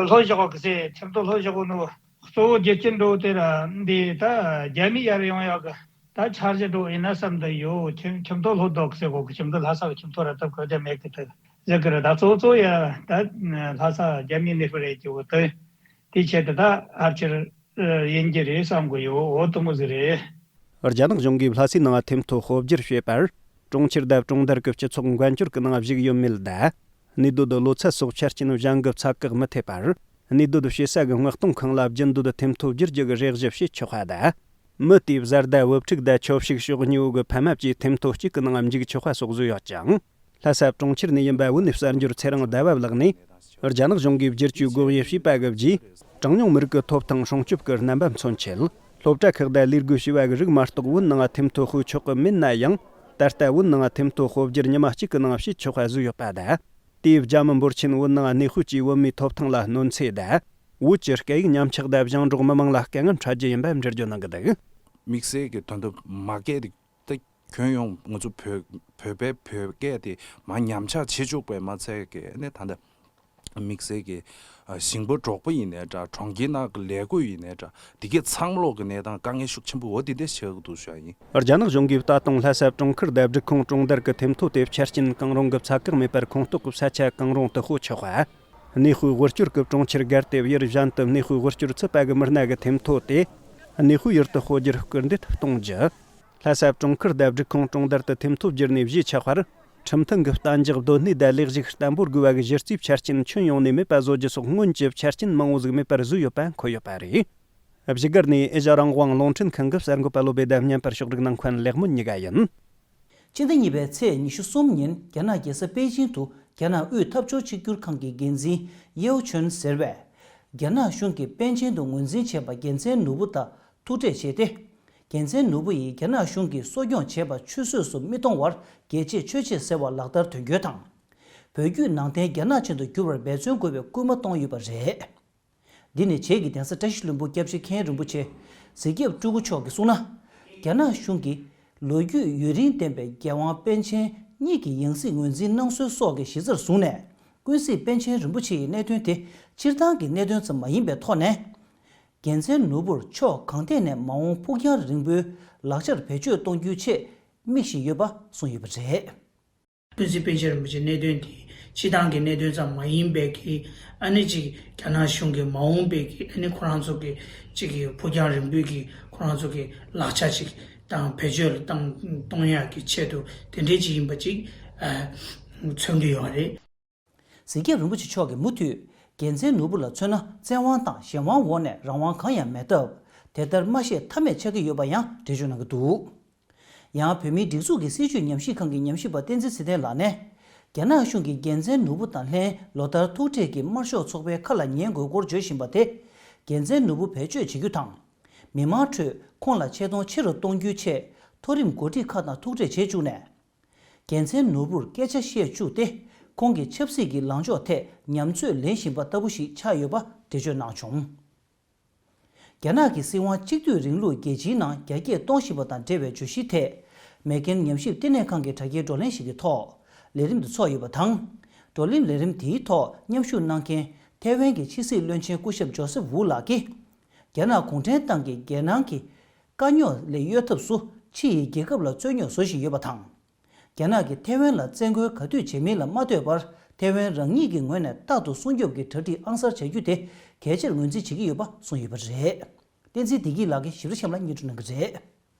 ལྷོད་བཞག་གི་ཟེར། ཁྱིམ་ཐོག་ལྷོད་བཞག་གི་ནོ། གཙོ་བོ་རྒྱུ་རྐྱེན་འགྲོ་དེ་ར་འདི་ད་རྒྱ་མི་ཡར་ཡོང་ཡག་གི་ད་འཆར་གཞི་འགྲོ་ཡིན་ན་བསམ་དུ་ཡོད། ཁྱིམ་ཁྱིམ་ཐོག་ལྷོད་འདུག་ཟེར་གོ་གི། ཁྱིམ་ཐོག་ལྷ་ས་གི་ཁྱིམ་ཐོག་ར་སྟབས་གོ་རྒྱ་མེད་གི་ད་ཟེར་གི་ར། ད་གཙོ་བོ་གཙོ་བོ་ཡ་ད་ལྷ་ས་རྒྱ་མི་གནས་སྤོ་རེད་ཀྱི་འོ་དེ་དེ་ཆེད་དུ་ད་ཕལ་ཆེར། ཡིན་གྱི་རེད་བསམ་གི་ཡོད། འོ་དེ་མོ་ཟིག་རེད། རྒྱ་ནག་གཞུང་གིས་ལྷ་སའི་ནང་ཐེམ་ཐོ་སྤོ་བསྒྱུར་བྱས་པར། གྲོང་ཁྱེར་དང་གྲོང་རྡལ་གྱི་སྤྱི་ཚོགས་འགན་བཅོལ་གྱི་ནང་བཞུགས་ཡོད་མེད་དང་། གནས་སྡོད་ལོ་ཚད་སོགས་ཆ་རྐྱེན་གཞན་གྱི་ཚད་བཀག་མི་ཐེབས་པར། གནས་སྡོད་བྱེད་ས་གི་མངགས་གཏོང་ཁང་ལ་རྒྱུན་སྡོད་ཐེམ་ཐོ་བསྒྱུར་རྒྱུ་གི་རེ་ཞུ་བྱེད་ཆོག་པ་དང་། མི་དེའི་བཟའ་ཟླ་བུ་ཕྲུག་དང་ཆོས་ཕྱུག་ཕྱོགས་གཉིས་བོ་གི་ཕ་མ་བཅས་ཐེམ་ཐོ་གཅིག་གི་ནང་འཇུག་ཆོག་པ་སོགས་བཟོས་ཡོད་ཅིང་། ལྷ་ས་གྲོང་ཁྱེར་ནས་ཡིན་པ་བོད་ནས་གསར་འབྱོར་ཚེ་རིང་ཟླ་བ་ལགས་ནས། རྒྱ་ནག་གཞུང་གིས་བསྒྱུར་བཅོས་སྒོ་དབྱེ་བྱས་པ་གི་རྗེས། གྲངས་ཉུང་མི་རིགས་ཀྱི་ཐོབ་ཐང་སྲུང་སྐྱོབ་ཀྱི་རྣམ་པ་མཚོན་ཆེད། སློབ་གྲྭ་ཁག་དང་ལས་སྒོའི་བྱས་པ་གི་རིགས་མ་གཏོགས་བོད་ནང་ཐེམ་ཐོ་སྤོ་ཆོག་གི་མེད་ན་ཡང་། ད་ལྟ་བོད་ནང་ཐེམ་ཐོ་སྤོ་བསྒྱུར་ཉི་མ་གཅིག་གི་ནང་བྱེད་ཆོག་པ་བཟོས་ཡོད་པ་དང་། དེས་རྒྱ་མི་འབོར་ཆེན་བོད་ནང་གནས་སྤོས་ཀྱིས་བོད་མིའི་ཐོབ་ཐང་ལ་གནོད་འཚེ་དང་། བོད་ཀྱི་སྐད་ཡིག་ཉམས་ཆག་དང་ཞིང་འབྲོག་མི་མང་ལ་དཀའ་ངལ་འཕྲད་རྒྱུ་ཡིན་པ་འགྲེལ་བརྗོད་གནང་གི་འདུག། དམིགས་བསལ་གྱི་དོན་དུ་མ་སྐད་དེ། ད་ཁྱོན་ཡོངས་ང་ཚོ་བོད་བོད་པའི་བོད་སྐད་དེ་མར་ཉམས་ཆག་བྱེད་བཅུག་པའི་མ་ཚད་ཀྱི་ནི་ད་ལྟ་དམིགས་བསལ་གྱི་ཞིང་པ་འབྲོག་པ་ཡིན་ནའི་འདྲ། གྲོང་ཁྱེར་ནང་གི་ལས་བགོས་ཡིན་ནའི་འདྲ། འདི་གའི་ཚང་མ་ལོག་གི་གནས་སྟངས་དཀའ་ངལ་ཤུགས་ཆེན་པོ་འོ་དེ་འདྲ་ཆགས་ཀྱི་འདུག་ཞུ་ཡ་ཡིན། རྒྱ་ནག་གཞུང་གིས་ད་དུང་ལྷ་ས་གྲོང་ཁུལ་དང་སྒྲིག་ཁོངས་གྲོང་རྡལ་གྱི་ཐེམ་ཐོ་དེ་ཆ་རྐྱེན་གང་རུང་གི་ཚད་བཀག་མེད་པར་ཁོངས་གཏོགས་ཀྱི་ས་ཆ་གང་རུང་དུ་སྤོ་ཆོག་པ། གནས་སྤོས་དབུལ་སྐྱོར་གྱི་གྲོང་ཁྱེར་སྒར་དེབ་ཡུལ་གཞན་དུ་གནས་སྤོས་དབུལ་སྐྱོར་ཚུད་པ་གི་མི་སྣ་གི་ཐེམ་ཐོ་དེ་གནས་སྤོས་ཡུལ་དུ་སྤོ་རྒྱུར་སྐུལ་འདེད་གཏོང་རྒྱུ། ལྷ་ས་གྲོང་ཁུལ་དང་སྒྲིག་ཁོངས་གྲོང་རྡལ་དུ་ཐེམ་ཐོ་བསྒྱུར་ནས་གཞིས་ཆགས་པར་ཁྲིམས་མཐུན་གྱི་གཏན་འཇགས་སྡོད་གནས་དང་ལས་ཞུགས་བརྟན་པོར་དགོས་པ་གི་གཞི་རྩའི་ཆ་རྐྱེན་ཁྱོན་ཡོངས་ནས་མེད་པ་བཟོ་རྒྱུ་སོགས་སྔོན་གྱི་ཆ་རྐྱེན་མང་བོ་ཟིག་མེད་པར་བཟོས་ཡོད་པ་འཁོད་ཡོད་པ་རེད། བཞུགས་སྒར་ནས་ཨེ་ཤ་ཡ་རང་དབང་རླུང་འཕྲིན་ཁང་གི་གསར་འགོད་པ་བློ་བེ་དང་བརྙན་པར་ཕྱོགས་སྒྲིག་གནང་མཁན་ལེགས་སྨོན་གཉིས་ཀ་ཡིན། སྤྱི་ཟླ་གཉིས་པའི་ཚེས་ཉི་ཤུ་གསུམ་ཉིན་རྒྱ་ནག་རྒྱལ་ས་པེ་ཅིང་དུ་རྒྱ་ནག་དབུས་འཐབ་ཕྱོགས་གཅིག་གྱུར་ཁང་གི་འགན་འཛིན་ཡེའོ་ཆོན་ཟེར་བས། རྒྱ་ནག་གཞུང་གིས་པཎ་ཆེན་དུ་ངོས་འཛིན་བྱས་པ་རྒྱལ་མཚན་ནོར་བུ་དང་ཐུག་འཕྲད་བྱས་ཏེ། རྒྱལ་མཚན་ནོར་བུ་ཡིས་རྒྱ་ནག་གཞུང་གིས་གསོ་སྐྱོང་བྱས་པ་ཆུད་ཟོས་སུ་མི་གཏོང་བར་རྒྱལ་གཅེས་ཆོས་གཅེས་ཟེར་བ་ལག་བསྟར་དོན་འཁྱོལ་དང་། བོད་བརྒྱུད་ནང་བསྟན་རྒྱ་ནག་ཅན་དུ་བསྒྱུར་བར་འབད་བརྩོན་དགོས་པའི་སྐུལ་མ་གཏོང་ཡོད་པ་རེད། འདི་ནི་བྱེས་ཀྱི་གདན་ས་བཀྲ་ཤིས་ལྷུན་པོ་སྐྱབས་རྗེ་མཁན་རིན་པོ་ཆེ་གཟིགས་སྐྱབས་སྤྲུལ་སྐུ་མཆོག་གིས་གསུངས་ན། རྒྱ་ནག་གཞུང་གིས་ལོ་རྒྱུས་ཡུན་རིང་ལྡན་པའི་རྒྱལ་དབང་པཎ་ཆེན་གཉིས་ཀྱི་ཡང་སྲིད་ངོས་འཛིན་གནང་སྲོལ་སོགས་ཀྱི་གཞི་རྩར་བཟུང་ནས། ཀུན་གཟིགས་པཎ་ཆེན་རིན་པོ་ཆེ་ཡི་གནད་དོན་དེ་སྤྱིར་བཏང་གི་གནད་དོན་ཙམ་མ་ཡིན་པའི་ཐོག་ནས། རྒྱལ་མཚན་ནོར་བུར་ཕྱོགས་གང་ཐད་ནས་མ་འོངས་ཕུགས་རྒྱང་རིང་པོའི་ལག་ཆར་བེད་སྤྱོད་གཏོང་རྒྱུའི་ཆེད་དམིགས་བཞིན་ཡོད་པ་གསུངས་ཡོད་པ་རེད། ཀུན་གཟིགས་པཎ་ཆེན་རིན་པོ་ཆེའི་གནད་དོན་དེ་སྤྱིར་བཏང་གི་གནད་དོན་ཙམ་མ་ཡིན་པའི་གི་ཨ་ནི་ཅིག་རྒྱ་ནག་གཞུང་གི་མ་འོངས་པའི་གི་ཨ་ནི་ཁོ་རང་ཚོ་གི་ཅིག་གི་ཕུགས་རྒྱང་རིང་པོའི་གི་ཁོ་རང་ཚོ་གི་ལག་ཆ་ཅིག་དང་བེད་སྤྱོད་ལ་བཏང་གཏོང་ཡག་གི་ཆེད་དུ་དེ་འདྲའི་ཅིག་ཡིན་པ་ཅིག་མཚོན་གྱི་ཡོད་རེད། གཟིགས་སྐྱབས་རིན་པོ་ཆེ་མཆོག་གིས་མུ་མཐུད་རྒྱལ་མཚན་ནོར་བུ་ལ་མཚོན་ན་བཙན་དབང་དང་གཞན་དབང་འོག་ནས་རང་དབང་གང་ཡང་མེད་སྟབས། དེ་ལྟར་མ་བཤད་ཐབས་མེད་ཆགས་ཀྱི་ཡོད་པ་ཡང་འགྲེལ་བརྗོད་གནང་གི་འདུག། ཡང་བོད་མིའི་སྒྲིག་འཛུགས་ཀྱི་སྲིད་བྱུས་ཉམས་ཞིབ་ཁང་གི་ཉམས་ཞིབ་པ་བསྟན་འཛིན་ཚེ་བརྟན་ལགས་ནས། རྒྱ་ནག་གཞུང་གིས་རྒྱལ་མཚན་ནོར་བུ་དང་ལྷན་ལོ་ལྟར་ཐུག་འཕྲད་ཀྱིས་དམར་ཤོག་ཚོགས་པའི་ཁ་ལ་ཉན་དགོས་སྐོར་བརྗོད་བཞིན་པ་དེ། རྒྱལ་མཚན་ནོར་བུ་བེད་སྤྱོད་བྱེད་རྒྱུ་དང་། མི་མང་ཁྲོད་ཁོང་ལ་ཆེ་མཐོང་ཆེ་རུ་གཏོང་རྒྱུའི་ཆེད་མཐོ་རིམ་འགོ་ཁྲིད་ཁག་དང་ཐུག་འཕྲད་བྱེད་བཅུག་ནས། རྒྱལ་མཚན་ནོར་བུར་སྐད་ཆ་བཤད་བཅུག་སྟེ། ཁོང་གི་ཆབ་སྲིད་ཀྱི་ལངས་ཕྱོགས་ཐད་ཉམས་ཚོད་ལེན་བཞིན་པ་ལྟ་བུ་ཞིག་ཆགས་ཡོད་པ་འགྲེལ་བརྗོད་གནང་བྱུང་། རྒྱ་ནག་གི་སྲིད་དབང་གཅིག་སྡུད་རིང་ལུགས་རྒྱལ་སྤྱིའི་ནང་རྒྱ་སྐྱེད་གཏོང་བཞིན་པ་དང་འབྲེལ་བའི་བརྗོད་གཞིའི་ཐད། མེག་ཀེན་ཉམས་ཞིབ་བསྟི་གནས་ཁང་གི་དྲ་རྒྱའི་བགྲོ་གླེང་ཞིག་གི་ཐོག་ལས་རིམ་དུ་ཚོགས་ཡོད་པ་དང་། བགྲོ་གླེང་ལས་རིམ་དེའི་ཐོག་མཉམ་ཞུགས་གནང་མཁན་ ཐའེ་ཝན་གྱི་ཕྱི་སྲིད་བློན་ཆེན་སྐུ་ཞབས་ཇོ་སེབ་ཝུ་ལགས་ཀྱིས། རྒྱ་ནག་གུང་ཁྲན་ཏང་གིས་རྒྱལ་ནང་གི་དཀའ་རྙོག་ལས་གཡོལ་ཐབས་སུ་ཕྱི་ཡི་རྒྱལ་ཁབ་ལ་རྩོད་རྙོག་བཟོ་བཞིན་ཡོད་པ་དང་། རྒྱ་ནག་གིས་ཐའེ་ཝན་ལ་བཙན་རྒོལ་ག་དུས་བྱེད་མིན་ལ་མ་ལྟོས་པར། ཐའེ་ཝན་རང་ཉིད་ཀྱི་ངོས་ནས་རྟག་ཏུ་སྲུང་སྐྱོབ་ཀྱི་གྲ་སྒྲིག་ཨང་གསར་བྱ་རྒྱུ་དེ་གལ་ཆེར་ངོས་འཛིན་བྱེད་ཀྱི་ཡོད་པ་གསུངས་ཡོད་པ་རེད། བསྟན་འཛིན་བདེ་སྐྱིད་ལགས་ཀྱིས་ཞིབ་ཕྲ་གཤམ་ལ་སྙན་སྒྲོན་གནང་གི་རེད།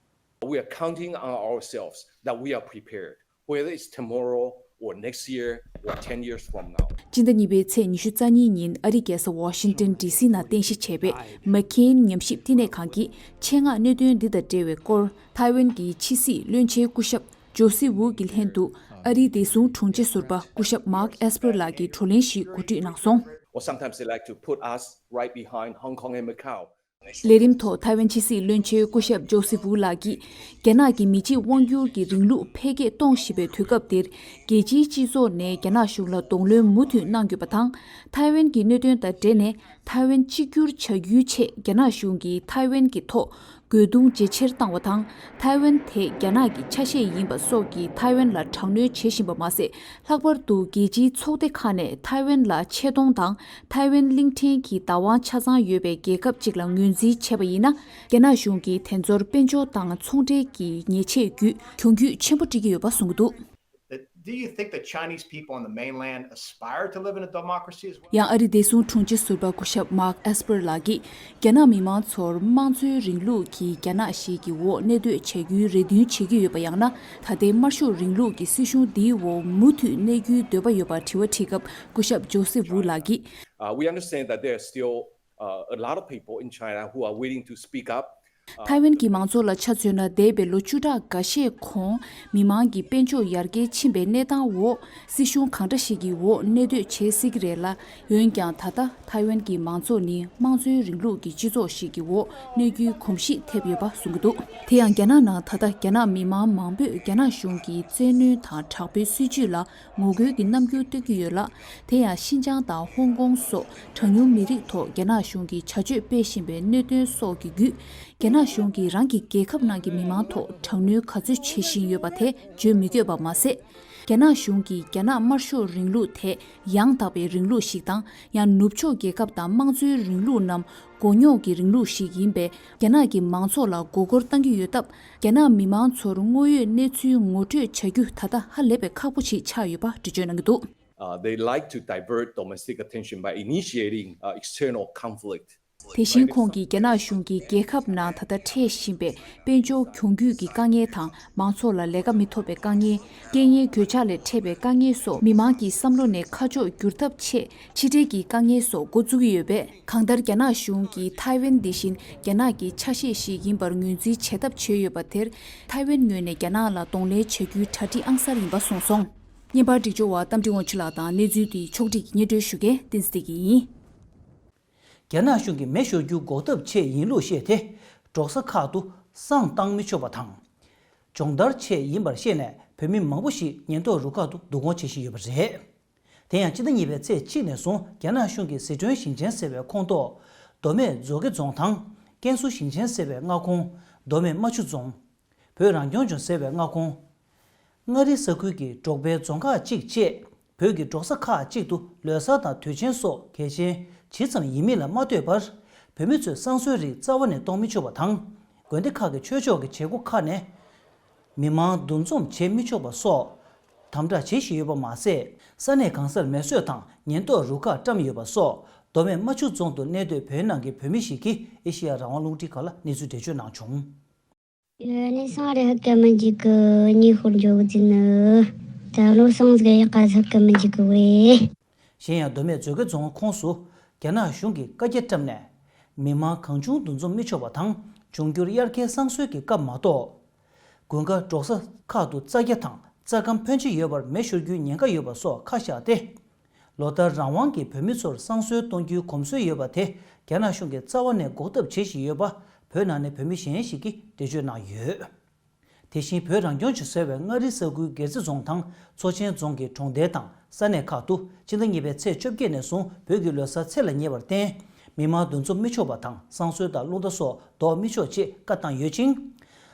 We are counting on ourselves that we are prepared, whether it's tomorrow or next year or ten years from now. སྤྱི་ཟླ་གཉིས་པའི་ཚེས་ཉི་ཤུ་རྩ་གཉིས་ཉིན་ཨ་རིའི་རྒྱལ་ས་ཝ་ཤིང་ཏན་ཌི་སི་ནང་རྟེན་གཞི་བྱས་པའི་མེག་ཁེན་ཉམས་ཞིབ་བསྟི་གནས་ཁང་གིས་ཆེད་མངགས་གནད་དོན་འདི་དང་འབྲེལ་བའི་སྐོར། ཐའེ་ཝན་གྱི་ཕྱི་སྲིད་བློན་ཆེན་སྐུ་ཞབས་ཇོ་སི་ཝུ་གི་ལྷན་དུ་ཨ་རིའི་བདེ་སྲུང་དྲུང་ཆེ་ཟུར་པ་སྐུ་ཞབས་མཱག་ཨེས་པར་ལགས་ཀྱིས་བགྲོ་གླེང་ཞིག་གོ་སྒྲིག་གནང་སོང་། Or sometimes they like to put us right behind Hong Kong and Macau. ལས་རིམ་ཐོག་ཐའེ་ཝན་ཕྱི་སྲིད་བློན་ཆེན་སྐུ་ཞབས་ཇོ་སི་ཝུ་ལགས་ཀྱིས། རྒྱ་ནག་གི་མི་གཅིག་དབང་སྒྱུར་གྱི་རིང་ལུགས་འཕེལ་རྒྱས་གཏོང་བཞིན་པའི་དུས་སྐབས་འདིར། རྒྱལ་སྤྱིའི་སྤྱི་ཚོགས་ནས་རྒྱ་ནག་གཞུང་ལ་གདོང་ལེན་མུ་མཐུད་གནང་དགོས་པ་དང་། ཐའེ་ཝན་གྱི་གནད་དོན་དང་འབྲེལ་ནས་ཐའེ་ཝན་གཅིག་གྱུར་བྱ་རྒྱུའི་ཆེད་རྒྱ་ནག་གཞུང་གིས་ཐའེ་ཝན་གྱི་ཐོག་རྒོལ་རྡུང་ཇེ་ཆེར་བཏང་བ་དང་། ཐའེ་ཝན་དེ་རྒྱ་ནག་གི་ཆ་ཤས་ཡིན་པ་སོགས་ཀྱིས་ཐའེ་ཝན་ལ་དྲག་གནོན་བྱེད་བཞིན་པ་མ་ཟད། ལྷག་པར་དུ་རྒྱལ་སྤྱིའི་ཚོགས་སྡེ་ཁག་ནས་ཐའེ་ཝན་ལ་ཆེ་མཐོང་དང་། ཐའེ་ཝན་གླིང་ཕྲན་གྱི་བདག་དབང་ཆ་ཚང་ཡོད་པའི་རྒྱལ་ཁབ་ཅིག་ལ་ངོས་འཛིན་བྱས་པ་ཡིན་ན། རྒྱ་ནག་གཞུང་གིས་དེ་ཚོར་དཔལ་འབྱོར་དང་ཚོང་འབྲེལ་གྱི་ཉེས་ཆད་བརྒྱུད་གྱོང་གུད་ཆེན་པོ་སྤྲད་ཀྱི་ཡོད་པ་གསུངས་ཀྱི་འདུག Do you think the Chinese people on the mainland aspire to live in a democracy as well? ཡང་ཨ་རིའི་བདེ་སྲུང་དྲུང་ཆེ་ཟུར་པ་སྐུ་ཞབས་མཱག་ཨེས་པར་ལགས་ཀྱིས། རྒྱ་ནག་མི་མང་ཚོར་དམངས་གཙོའི་རིང་ལུགས་ཀྱི་རྒྱ་ནག་ཞིག་གི་འོག་གནས་སྡོད་བྱ་རྒྱུའི་རེ་འདུན་བྱེད་ཀྱི་ཡོད་པ་ཡང་ན། ད་ལྟའི་དམར་ཤོག་རིང་ལུགས་ཀྱི་སྲིད་གཞུང་འདིའི་འོག་མུ་མཐུད་གནས་རྒྱུའི་འདོད་པ་ཡོད་པར་དྲི་བ་དྲིས་སྐབས། སྐུ་ཞབས་ཇོ་སེ་ཝུ་ལགས་ཀྱིས། Uh, we understand that there are still uh, a lot of people in China who are willing to speak up. ཐའེ་ཝན་གྱི་མང་ཚོགས་ལ་ཆ་མཚོན་ན། འདས་པའི་ལོ་བཅུ་ཕྲག་འགའ་ཤས་གོང་མི་མང་གི་དཔལ་འབྱོར་ཡར་རྒྱས་ཕྱིན་པའི་གནས་སྟངས་འོག་སྲིད་གཞུང་གང་འདྲ་ཞིག་གི་འོག་གནས་སྡོད་བྱེད་སྲིད་ཀྱི་རེད་ལ། འོན་ཀྱང་ད་ལྟ་ཐའེ་ཝན་གྱི་མང་ཚོགས་ནི་དམངས་གཙོའི་རིང་ལུགས་ཀྱི་སྤྱི་ཚོགས་ཤིག་གི་འོག་གནས་རྒྱུའི་གོམས་གཤིས་ཐེབས་ཡོད་པ་གསུངས་ཀྱི་འདུག་དེ་ཡང་རྒྱ་ནག་ནང་ད་ལྟ་རྒྱ་ནག་མི་མང་མང་པོས་རྒྱ་ནག་གཞུང་གིས་བཙན་གནོན་དང་དྲག་པོའི་སྲིད་བྱུས་ལ་ངོ་རྒོལ་གྱི་རྣམ་འགྱུར་སྟོན་གྱི་ཡོད་ལ། དེ་ཡང་ཤིན་ཅང་དང་ཧོང་ཀོང་སོགས་གྲངས་ཉུང་མི་རིགས་ཐོག་རྒྱ་ནག་གཞུང་གིས་བྱ་སྤྱོད་སྤེལ་བཞིན་པའི་གནད་དོན་སོགས་ཀྱི་བརྒྱུད། རྒྱ་ནག་གཞུང་གིས་རང་གི་རྒྱལ་ཁབ་ནང་གི་མི་མང་ཐོག་དྲག་གནོན་ག་ཚོད་བྱེད་བཞིན་ཡོད་པ་དེ་བརྗོད་མི་དགོས་པ་མ་ཟད། རྒྱ་ནག་གཞུང་གིས་རྒྱ་ནག་དམར་ཤོག་རིང་ལུགས་དེ་ཡང་དག་པའི་རིང་ལུགས་ཤིག་དང་། ཡང་ནུབ་ཕྱོགས་རྒྱལ་ཁབ་དང་དམངས་གཙོའི་རིང་ལུགས་རྣམས་མགོ་རྙོག་གི་རིང་ལུགས་ཤིག་ཡིན་པས། རྒྱ་ནག་གི་མང་ཚོགས་ལ་མགོ་སྐོར་བཏང་གི་ཡོད་སྟབས། རྒྱ་ནག་མི་མང་ཚོར་དངོས་ཡོད་གནས་ཚུལ་ངོ་སྤྲོད་བྱ་རྒྱུ་ད་ལྟ་ཧ་ལས་པའི་ཁག་པོ་ཞིག་ཆགས་ཡོད་པ་འགྲེལ་བརྗོད་གནང་གི་འདུག Uh, they like to divert domestic attention by initiating uh, external conflict. དེ་བཞིན་ཁོང་གིས་རྒྱ་ནག་གཞུང་གིས་རྒྱལ་ཁབ་ནང་ད་ལྟ་འཕྲད་བཞིན་པའི་དཔལ་འབྱོར་གྱོང་གུད་ཀྱི་དཀའ་ངལ་དང་། མང་ཚོགས་ལ་ལས་ཀ་མི་ཐོབ་པའི་དཀའ་ངལ། རྐྱེན་ངན་གོད་ཆག་ལས་འཕྲད་པའི་དཀའ་ངལ་སོགས། མི་མང་གི་བསམ་བློ་ནས་ཁ་ཕྱོགས་བསྒྱུར་ཐབས་ཆེད་ཕྱི་འབྲེལ་གྱི་དཀའ་ངལ་སོགས་འགོ་བཙུགས་ཀྱི་ཡོད་པས། གང་ལྟར་རྒྱ་ནག་གཞུང་གིས་ཐའེ་ཝན་འདི་བཞིན་རྒྱ་ནག་གི་ཆ་ཤས་ཤིག་ཡིན་པར་ངོས་འཛིན་བྱེད་ཐབས་བྱས་ཡོད་པ་དེར། ཐའེ་ཝན་ངོས་ནས་རྒྱ་ནག་ལ་གདོང་ལེན་བྱ་རྒྱུའི་གྲ་སྒྲིག་ཨང་གསར་ཡིན་པ་གསུངས་སོང་། བརྙན་པར་སྒྲིག་སྦྱོར་བ་རྟ་མགྲིན་དབང་ཕྱུག་ལགས་དང་། གནས་ཚུལ་འདི་ཕྱོགས་བསྒྲིགས་ཀྱིས་སྙན་སྒྲོན་ཞུ་མཁན་བསྟན་འཛིན་བདེ་སྐྱིད་ཡིན། རྒྱ་ནག་གཞུང་གིས་མེ་ཤོར་རྒྱུ་འགོག་ཐབས་ཆེད་ཡིན་ལུགས་བཤད་དེ། འབྲོག་ས་ཁག་ཏུ་བསང་བཏང་མི་ཆོག་པ་དང་། སྦྱོང་བརྡར་ཆེད་ཡིན་པར་བཤད་ནས། བོད་མི་མང་པོ་ཞིག་ཉེན་རྟོག་རུ་ཁག་ཏུ་བསྡུ་སྐོང་བྱེད་བཞིན་ཡོད་པ་རེད། དེ་ཡང་། སྤྱི་ཟླ་གཉིས་པའི་ཚེས་གཅིག་ནས་བཟུང་། རྒྱ་ནག་གཞུང་གིས་ཟི་ཁྲོན་ཞིང་ཆེན་ཟེར་བའི་ཁོངས་གཏོགས། མདོ་སྨད་མཛོད་དགེ་རྫོང་དང་། ཀན་སུའུ་ཞིང་ཆེན་ཟེར་བའི་མངའ་ཁོངས། མདོ་སྨད་རྨ་ཆུ་རྫོང་། བོད་རང་སྐྱོང་ལྗོངས་ཟེར་བའི་མངའ་ཁོངས། མངའ་རིས་ས་ཁུལ་གྱི་འབྲོག་པའི་རྫོང་ཁག་གཅིག་བཅས། བོད་ཀྱི་འབྲོག་ས་ཁག་ཅིག་ཏུ་ལོ་གསར་དང་དུས་ཆེན་སོགས་གལ་ཆེན་ཇི་ཙམ་ཡིན་མིན་ལ་མ་ལྟོས་པར། བོད་མི་ཚོས་བསང་གསོལ་རིགས་རྩ་བ་ནས་གཏོང་མི་ཆོག་པ་དང་། དགོན་སྡེ་ཁག་གི་ཆོས་ཕྱོགས་ཀྱི་བྱེད་སྒོ་ཁག་ནས་མི་མང་འདུ་འཛོམས་བྱེད་མི་ཆོག་པ་སོགས་དམ་དྲག་བྱེད་བཞིན་ཡོད་པ་མ་ཟད། ས་གནས་གང་སར་མེ་གསོད་དང་ཉེན་རྟོག་རུ་ཁག་བཀྲམ་ཡོད་པ་སོགས། མདོ་སྨད་རྨ་ཆུ་རྫོང་དུ་གནས་སྡོད་བོད་ནང་གི་བོད་མི་ཞིག་གིས་ཨེ་ཤེ་ཡ་རང་དབང་རླུང་འཕྲིན་ཁང་ལ་གནས་ཚུལ་འགྲེལ་བརྗོད་གནང་བྱུང་། 有人送的很干么几个，你混就不进了。但路上这个也还是干么几个喂。 གཞན་ཡང་། མདོ་སྨད་མཛོད་དགེ་རྫོང་ཁོངས་སུ་རྒྱ་ནག་གཞུང་གིས་བཀའ་རྒྱ་བཀྲམ་ནས། མི་མང་གང་བྱུང་འདུ་འཛོམས་མི་ཆོག་པ་དང་། འབྱུང་འགྱུར་དབྱར་ཁའི་བསང་གསོལ་གྱི་སྐབས་མ་གཏོགས། དགུན་ཁ་འབྲོག་ས་ཁག་ཏུ་རྩྭ་རྒྱ་དང་རྩྭ་སྐམ་ཕོན་ཆེ་ཡོད་པར་མེ་ཤོར་རྒྱུའི་ཉེན་ཁ་ཡོད་པ་སོགས་ཁ་བཞག་སྟེ། ལོ་ལྟར་རང་དབང་གིས་བོད་མི་ཚོར་བསང་གསོལ་གཏོང་རྒྱུའི་གོམས་སྲོལ་ཡོད་པ་དེ། རྒྱ་ནག་གཞུང་གིས་རྩ་བ་ནས་འགོག་ཐབས་བྱེད་བཞིན་ཡོད་པ། བོད་ནང་ནས་བོད་མི་གཞན་ཞིག་གིས་འགྲེལ་བརྗོད་གནང་ཡོད། དེ་བཞིན། བོད་རང་སྐྱོང་ལྗོངས་ཟེར་བའི་མངའ་རིས་ས་ཁུལ་སྒེར་རྩེ་རྫོང་དང་མཚོ་ཆེན་རྫོང་གི་གྲོང་རྡལ་དང་ས་གནས་ཁག་ཏུ། སྤྱི་ཟླ་གཉིས་པའི་ཚེས་བཅོ་བརྒྱད་ནས་བཟུང་། བོད་ཀྱི་ལོ་གསར་ཚེས་ལ་ཉེ་བར་བརྟེན། མི་མང་འདུ་འཛོམས་མི་ཆོག་པ་དང་། བསང་གསོལ་དང་རླུང་རྟ་སོགས་འདོགས་མི་ཆོག་ཅེས་བཀའ་བཏང་ཡོད་ཅིང་།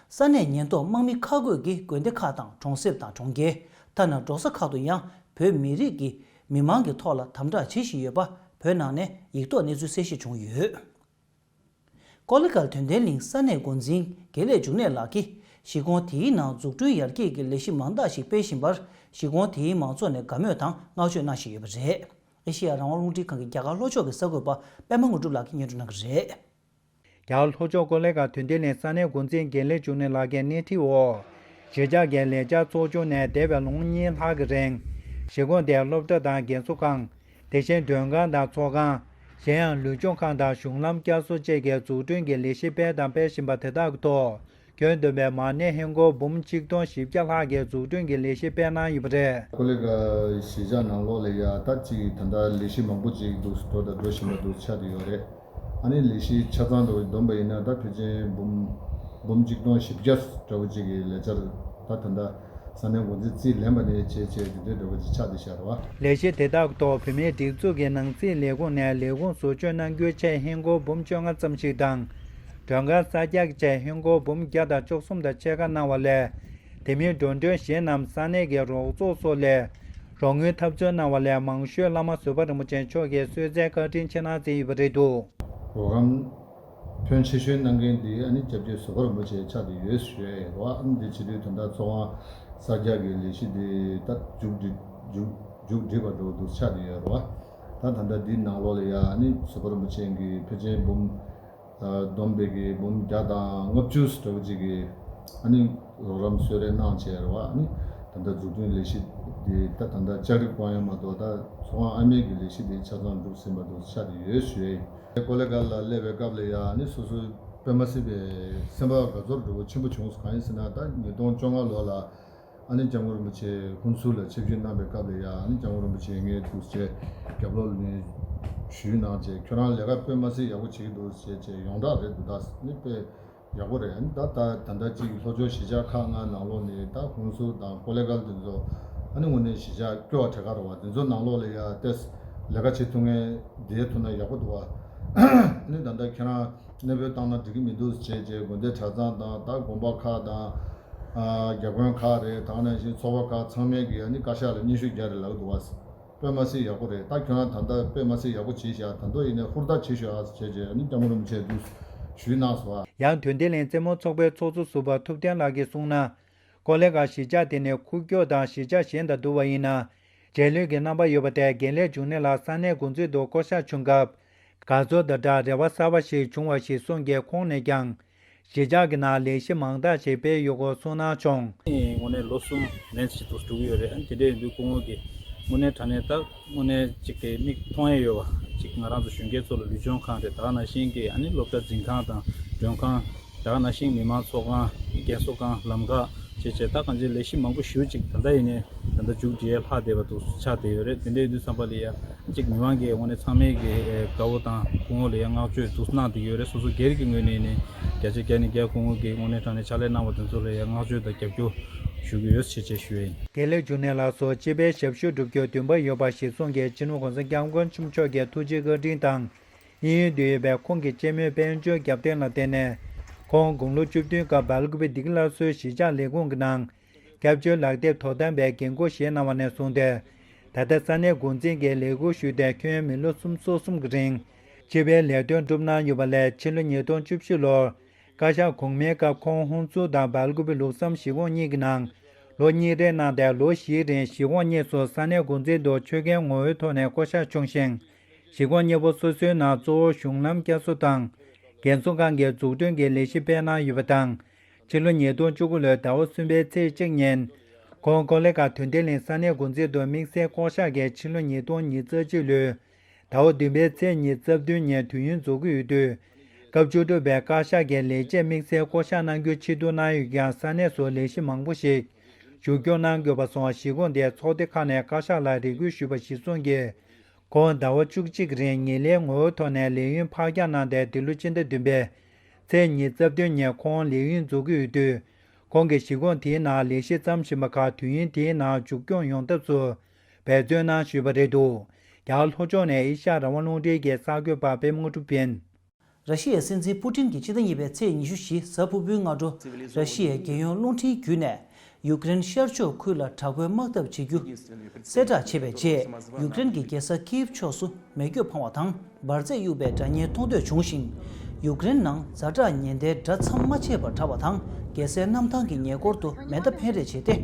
ས་གནས་ཉེན་རྟོག་དམག་མི་ཁག་བགོས་ཀྱིས་དགོན་སྡེ་ཁག་དང་གྲོང་གསེབ་དང་གྲོང་ཁྱེར། ཐ་ན་འབྲོག་ས་ཁག་ཏུ་ཡང་བོད་མི་རིགས་ཀྱི་མི་མང་གི་ཐོག་ལ་དམ་དྲག་བྱེད་བཞིན་ཡོད་པ། བོད་ནང་ནས་ཡིག་ཐོག་གནས་ཚུལ་གསལ་བཤད་བྱུང་ཡོད། ཀོ་ལི་གྷལ་དོན་ལྡན་གླིང་ས་གནས་འགོ་འཛིན་དགེ་ལེགས་འབྱུང་གནས་ལགས་ཀྱིས་གཞིས་ཁོངས་དེའི་ནང་འཛུགས་སྐྲུན་ཡར་རྒྱས་ཀྱི་ལས་གཞི་མང་དག་ཞིག་སྤེལ་བཞིན་པར་གཞིས་ཁོངས་དེའི་མང་ཚོགས་ནས་དགའ་མོས་དང་བསྔགས་བརྗོད་གནང་བཞིན་ཡོད་པ་རེད། ཨེ་ཤེ་ཡ་རང་དབང་རླུང་འཕྲིན་ཁང་གི་རྒྱ་གར་ལྷོ་ཕྱོགས་ཀྱི་གསར་འགོད་པ་པད་མ་དངོས་གྲུབ་ལགས་ཀྱིས་སྙན་སྒྲོན་གནང་གི་རེད། རྒྱ་གར་ལྷོ་ཕྱོགས་ཀོ་ལི་གྷལ་དོན་ལྡན་གླིང་ས་གནས་འགོ་འཛིན་དགེ་ལེགས་འབྱུང་གནས་ལགས་ཀྱིས་སྣེ་ཁྲིད་འོག་གཞིས་ཆགས་ཀྱི་ལས་འཆར་ཚོགས་ཆུང་ནས་འདས་པའི་ལོ་ངོ་གཉིས་ལྷག་གི་རིང་གཞིས་ཁོངས་དེར་སློབ་གྲྭ་དང་རྒན་གསོ་ཁང་། དེ་བཞིན་མགྲོན་ཁང་དང་ཚོགས་ཁང་། གཞན་ཡང་ལུས་སྦྱོང་ཁང་དང་གཞུང་ལམ་བསྐྱར་གསོ་བཅས་ཀྱི་འཛུགས་སྐྲུན་གྱི་ལས་གཞི་སྤེལ་དང་སྤེལ་བཞིན་པ་དེ་དག་གི་ཐོག་ཁྱོན་བསྡོམས་པའི་མ་གནས་ཧིན་སྒོར་འབུམ་གཅིག་སྟོང་བཞི་བརྒྱ་ལྷག་གི་འཛུགས་སྐྲུན་གྱི་ལས་གཞི་སྤེལ་གནང་ཡོད་པ་རེད། ཀོ་ལི་གྷལ་གཞིས་ཆགས་ནང་ལོགས་ལ་ཡ་ད་ཅིག་ད་ལྟ་ལས་གཞི་མང་པོ་ཅིག་འདུག་འགྲོ་དང་འགྲོ་བཞིན་པ་འདུག་ཆགས་བསྡད་ཡོད་རེད། ཨ་ནི་ལས་གཞི་ཆ་ཚང་དུ་བསྡོམས་པ་ཡིན་ན་ད་ཕལ་ཆེར་འབུམ་འབུམ་གཅིག་སྟོང་བཞི་བརྒྱ་འདྲ་བོ་ཅིག་གི་ལས་འཆར་ད་ད་ལྟ་ས་གནས་འགོ་འཛིན་རྩིས་ལེན་པ་ནས་བྱས་བྱས་དེ་འདྲའི་འདྲ་བོ་ཅིག་ཆགས་བསྡད་ཤག་རེད་བ། ལས་གཞི་དེ་དག་ཐོག་བོད་མིའི་སྒྲིག་འཛུགས་ཀྱི་ནང་སྲིད་ལས་ཁུངས་ནས་ལས་ཁུངས་བཟོ་བཅོས་གནང་རྒྱུའི་ཆེད་ཧིན་སྒོར་འབུམ་བཅོ་ལྔ་ཙམ་ཞིག་དང་། མགྲོན་ཁང་གསར་རྒྱག་གི་ཆེད་ཧིན་སྒོར་འབུམ་བརྒྱ་དང་བཅུ་གསུམ་དང་ཕྱེད་ཀ་གནང་བ་ལས། དེ་མིན་འགྲོ་གྲོན་གཞན་རྣམས་ས་གནས་ཀྱི་རོགས་ཚོགས་སོགས་ལས་རོགས་དངུལ་ཐབས་འཚོལ་གནང་བ་ལས་མང་ཤོས་བླ་མ་བཟོད་པ་རིན་པོ་ཆེ་མཆོག་གིས་གསོལ་སྩལ་བཀའ་དྲིན་ཆེ་གནང་མཛད་ཡོད་པ་རེད་འདུག་རོགས་རམ་ཕོན་ཆེ་ཤོས་གནང་མཁན་དེ་ཨ་ནི་སྐྱབས་རྗེ་བཟོད་པ་རིན་པོ་ཆེ་ཆགས་བསྡད་ཡོད་ཞུ་ཡ་ཡོད་རེད་བ། ཨ་ནི་དེ་བྱེད་དུས་ད་ལྟ་ཚོགས་ཁང་གསར་རྒྱག་གི་ལས་གཞི་དེ་ད་མཇུག་སྒྲིལ་མཇུག་མཇུག་སྒྲིལ་བ་འགྲོ་འདུག་ཆགས་བསྡད་ཡོད་རེད་བ། ད་ད་ལྟ་འདི་ནང་ལོགས་ལ་ཡ་ཨ་ནི་བཟོད་པ་རིན་པོ་ཆེ་གི་ཕལ་ཆེར་འབུམ་བསྡོམས་པས་ཀྱི་འབུམ་བརྒྱ་དང་ལྔ་བཅུ་འདྲ་བོ་ཅིག་གི་ཨ་ནི་རོགས་རམ་གསོལ་རས་གནང་བྱས་རེད་བ། ཨ་ནི་ད་ལྟ་འཛུགས་སྐྲུན་ལས་གཞི་འདི་ད་ད་ལྟ་ལྕགས་རི་བསྐོར་ཡ་མ་གཏོགས་ད་ཚོགས་ཁང་ཨ་མའི་གི་ལས་གཞི་འདི་ཆ་ཚང་འགྲུབ་ཟིན་པ་འདུག་ཆགས་བསྡད་ཡོད་ཞུ་ཡ་ཡིན། ཀོ་ལི་གྷལ་ལ་སླེབས་པའི་སྐབས་ལ་ཡ་ཨ་ནི་སོ་སོའི་དཔེ་མ་སྲིད་པའི་སེམས་པ་དགའ་ཚོར་འདྲ་བོ་ཆེན་པོ་བྱུང་སོང་། གང་ཡིན་ཟེར་ན་ད་ཉིས་སྟོང་བཅོ་ལྔ་ལོ་ལ་ཨ་ནི་སྐྱབས་མགོན་རིན་པོ་ཆེ་ཧུན་སུར་ལ་ཆིབས་བསྒྱུར་གནང་པའི་སྐབས་ལ་ཡ་ཨ་ནི་སྐྱབས་མགོན་རིན་པོ་ཆེ་ངས་འདུག་སེ་རྒྱབ་ལོགས་ནས་ཞུས་གནང་བྱས། ཁྱོད་རང་ལས་ཀ་དཔེ་མ་སྲིད་ཡག་པོ་བྱེད་ཀྱི་འདུག་ཟེར་བྱས་ཡོངས་གྲགས་རེད་འདུག་ད་ནི་དཔེ་ཡག་པོ་རེད། ཨ་ནི་ད་ད་ད་ལྟ་ཅིག་ལྷོ་ཕྱོགས་གཞིས་ཆགས་ཁག་ལྔ་ནང་ལོགས་ནས་ད་ཧུན་སུར་དང་ཀོ་ལི་གྷལ་དེ་ཚོ་ཨ་ནི་དངོས་གནས་གཞིས་ཆགས་སྐྱོ་བ་དྲག་ག་རེད་བ། དེ་ཚོ་ནང་ལོགས་ལ་ཡ་ཏེས་ལས་ཀ་བྱེད་ཐུབ་མཁན་བསྡད་ཐུབ་ན་ཡག་པོ་འདུག་བ། ཨ་ནི་ད་ལྟ་ཁྱེད་རང་གནས་སྤོས་བཏང་ན་འགྲིག་གི་མི་འདུག་ཟེར་བྱས་དགོན་སྡེ་གྲྭ་ཚང་དང་ད་དགོན་པ་ཁག་དང་། ཨ། བརྒྱ་དགོན་ཁག་རེད། ད་ག་ནང་བཞིན་ཚོགས་པ་ཁག་ཚང་མས་ཀྱི་ཨ་ནི་བཀའ་ཤག་ལ་སྙན་ཞུ་རྒྱག་རེད་ལབ་འདུག་བ། དཔེ་མ་སྲིད་ཡག་པོ་རེད། ད་ཁྱོད་རང་ད་ལྟ་དཔེ་མ་སྲིད་ཡག་པོ་བྱས་ཤག་ད་དུང་ཡིན་ནའི་ཧུར་ཐག་བྱེད་ཤོག་ཨ་ཟེར་བྱས་བྱས་ཨ་ནི་སྐྱབས་མགོན་རིན་པོ་ཆེ་འདུག་ཞུས་གནང་སོང་ཨ། ཡང་དོན་ལྡན་གླིང་རྩེད་མོ་ཚོགས་པའི་ཚོགས་གཙོ་ཟུར་པ་ཐུབ་བསྟན་ལགས་ཀྱིས་གསུངས་ན། ཀོ་ལི་གྷལ་གཞིས་ཆགས་དེ་ནི་ཁུག་ཀྱོག་དང་གཞིས་ཆགས་གཞན་དང་བསྡུར་བ་ཡིན་ན། རྗེས་ལུས་ཀྱི་རྣམ་པ་ཡོད་པ་དེ་དགེ་ལེགས་འབྱུང་གནས་ལགས་ས་གནས་འགོ་འཛིན་དུ་བསྐོ་གཞག་བྱུང་སྐབས། དགའ་ཚོར་དང་སྦྲགས་རེ་བ་གསར་པ་ཞིག་བྱུང་བ་ཞིག་གསུངས་ཀྱིས། ཁོང་ནས་ཀྱང་གཞིས་ཆགས་ཀྱི་ནང་ལས་གཞི་མང་དག་ཞིག་སྤེལ་ཡོད་སྐོར་གསུངས་གནང་བྱུང་། དངོས་གནས་ལོ་གསུམ་ལན་ཞིག་ཏུ་འགྲོ་གི་ཡོད་རེད། དེ་འདྲ་ཡིན་དུས་སྐུ་ངོ་གིས་དངོས་གནས་དྲང་གནས་ད་དངོས་གནས་ཅིག་གི་མིག་མཐོང་ཡས་ཡོད་པ་ཅིག་ང་རང་ཚོ་གཞོན་སྐྱེས་ཚོ་ལ་ལུས་སྦྱོང་ཁང་རེད། ད་ག་ནང་བཞིན་གྱི་ཨ་ནི་སློབ་གྲྭ་འཛིན་ཁང་དང་མགྲོན་ཁང་། ད་ག་ནང་བཞིན་མི་མང་ཚོགས་ཁང་། རྒན་གསོ་ཁང་། ལམ་ཁ་བཅས་བཅས་ད་གང་ཅིའི་ལས་གཞི་མང་པོ་ཞེ་པོ་ཅིག་ད་ལྟ་ཡིན་ནའི་ད་ལྟ་མཇུག་སྒྲིལ་ཡས་ལྷག་བསྡད་པ་འདུག་ཆགས་བསྡད་ཡོད་རེད། དེ་འདྲ་ཡིན་དུས་ཙམ་པ་ལ་ཡ་གཅིག་མི་མང་གི་དངོས་གནས་ཚང་མས་ཀྱི་དགའ་བོ་དང་སྐུ་ངོ་ལ་ཡ་བསྔགས་བརྗོད་འདུག་གནང་བསྡད་ཡོད་རེད། སོ་སོ་སྒེར་གྱི་ངོས་ནས་ནི་བརྒྱ་ཆ་བརྒྱ་ནས་བརྒྱ་སྐུ་ངོ་གིས་དངོས་གནས་དྲང་གནས་ཕྱག་ལས་གནང་བ་དེ་ཚོ་ལ་ཡ་བསྔགས་བརྗོད་དང་རྒྱབ་སྐྱོར་ཞུ་གི་ཡོད་ཅེས་བཅས་ཞུ་ཡ་ཡིན། དགེ་ལེགས་འབྱུང་གནས་ལགས་སུ་སྤྱི་པའི་ཞབས་ཞུ་སྒྲུབ་རྒྱུར་འདུན་པ་ཡོད་པ་གཞིར་བཟུང་གིས་སྤྱི་ནོར་༸གོང་ས་༸སྐྱབས་མགོན་ཆེན་པོ་མཆོག་གི་ཐུགས་རྗེ་བཀའ་དྲིན་དང་། དབྱིན་ཡུལ་དུ་ཡོད་པའི་ཁོང་གི་གཅེན་མོའི་དཔལ་འབྱོར་རྒྱབ་རྟེན་ལ་བརྟེན་ནས། ཁོང་དགུང་ལོ་བཅུ་བདུན་སྐབས་སྦེལ་ཀོབ་བདེ་སྐྱིད་སླར་གསོའི་གཞིས་ཆགས་ལས་ཁུངས་ཀྱི་ནང་། སྐྱབས་བཅོལ་ལག་དེབ་དོ་དམ་པའི་འགན་འཁུར་བཞེས་གནང་བ་ནས་བཟུང་སྟེ། ད་ལྟ་ས་གནས་འགོ་འཛིན་གྱི་ལས་འཁུར་ཞུས་ཏེ་ཁྱོན་མི་ལོ་སུམ་ཅུ་སོ་གསུམ་གྱི་རིང་། སྤྱི་པའི་ལས་དོན་བསྒྲུབས་གནང་ཡོད་པ་ལས། ཕྱི་ལོ་ཉིས་སྟོང་བཅུ་བཞི་ལོར། བཀའ་ཤག་གོང་མའི་སྐབས་ཁོང་ཧུན་སུར་དང་སྦེལ་ཀོབ་ལུགས་བསམ་གཞིས་ཁོངས་གཉིས་ཀྱི་ནང་། ལོ་གཉིས་རེ་གནང་སྟེ། ལོ་བཞིའི་རིང་གཞིས་ཁོངས་གཉིས་སུ་ས་གནས་འགོ་འཛིན་དུ་ཆོད་མཁན་ངོ་བོའི་ཐོག་ནས་བསྐོ་གཞག་བྱུང་ཞིང་། གཞིས་ཁོངས་གཉིས་པོ་སོ་སོའི་ནང་གཙོ་བོ་གཞུང་ལམ་བསྐྱར་གསོ་དང་། རྒན་གསོ་ཁང་གི་འཛུགས་སྐྲུན་གྱི་ལས་གཞི་སྤེལ་གནང་ཡོད་པ་དང་། ཕྱི་ལོ་ཉིས་སྟོང་བཅུ་དགུ་ལོའི་ཟླ་བ་གསུམ་པའི་ཚེས་གཅིག་ཉིན། ཁོང་ཀོ་ལི་གྷལ་དོན་ལྡན་གླིང་ས་གནས་འགོ་འཛིན་དུ་དམིགས་བསལ་བསྐོ་གཞག་གིས་ཕྱི་ལོ་ཉིས་སྟོང་ཉི་ཤུ་རྩ་གཅིག་ལོའི་ཟླ་བ་བདུན་པའི་ཚེས་ཉི་ཤུ་རྩ་བདུན་ཉིན་དུས་ཡུན་རྫོགས་ཀྱི་ཡོད་དུས། སྐབས་བཅུ་དྲུག་པའི་བཀའ་ཤག་གི་ལས་བྱེད་དམིགས་བསལ་བསྐོ་གཞག་གནང་རྒྱུའི་ཕྱིར་བསྡུ་གནང་ཡོད་ཀྱང་། ས་གནས་སུ་ལས་གཞི་མང་པོ་ཞིག་མཇུག་སྐྱོང་གནང་དགོས་པ་སོགས། གཞིས་ཁོངས་དེའི་ཚོགས་སྡེ་ཁག་ནས་བཀའ་ཤག་ལ་རེ་སྐུལ་ཞུས་པ་གཞིར་བཟུང་གིས། ཁོང་ཟླ་བ་བཅུ་གཅིག་རིང་ངེས་ལེན་ངོ་བོའི་ཐོག་ནས་ལས་ཡུན་ཕར་འགྱངས་གནང་སྟེ། འདི་ལོ་སྤྱི་ཟླ་བདུན་པའི་ཚེས་ཉི་ཤུ་རྩ་བདུན་ཉིན་ཁོང་ལས་ཡུན་རྫོགས་ཀྱི་ཡོད་དུས། ཁོང་གིས་གཞིས་ཁོངས་དེའི་ནང་ལས་གཞི་བརྩམས་བཞིན་པ་ཁག་དུས་ཡུན་དེའི་ནང་མཇུག་སྐྱོང་ཡོང་ཐབས་སུ་འབད་བརྩོན་གནང་ཞུས་པ་རེད་འདུག་རྒྱ་གར་ལྷོ་ཕྱོགས་ནས་ཨེ་ཤ་ཡ་རང་དབང་རླུང་འཕྲིན་གྱི་གསར་འགོད་པ་པད་མ་དངོས་གྲུབ་ཡིན། ར་ཤི་ཡའི་སྲིད་འཛིན་པུ་ཏིན་གྱིས་ཕྱི་ཟླ་གཉིས་པའི་ཚེས་ཉི་ཤུ་བཞི་གཟའ་ཕུར་བུའི་སྔ་དྲོ། ར་ཤི་ཡའི་རྒྱལ་ཡོངས་རླུང་འཕྲིན་བརྒྱུད་ནས། ཡུཀ་རེན་ཤར་ཕྱོགས་ཁུལ་ལ་དྲག་པོའི་དམག་འཐབ་བྱེད་རྒྱུ་གསལ་བསྒྲགས་བྱས་པའི་རྗེས། ཡུཀ་རེན་གྱི་རྒྱལ་ས་ཀིའིབ་ཕྱོགས་སུ་མེ་སྐྱོབ་འཕངས་པ་དང་འབར་རྫས་གཡུགས་པའི་དྲ་བརྙན་མཐོང་ཐོས་བྱུང་ཞིང་། ཡུཀ་རེན་ནང་ཛ་དྲག་ཉེན་བརྡའི་སྒྲ་མཚམས་མ་ཆད་པར་གྲགས་པ་དང་། རྒྱལ་སའི་གནམ་ཐང་གི་ཉེ་འཁོར་དུ་མེ་མདའ་འཕེན་རེས་བྱས་ཏེ།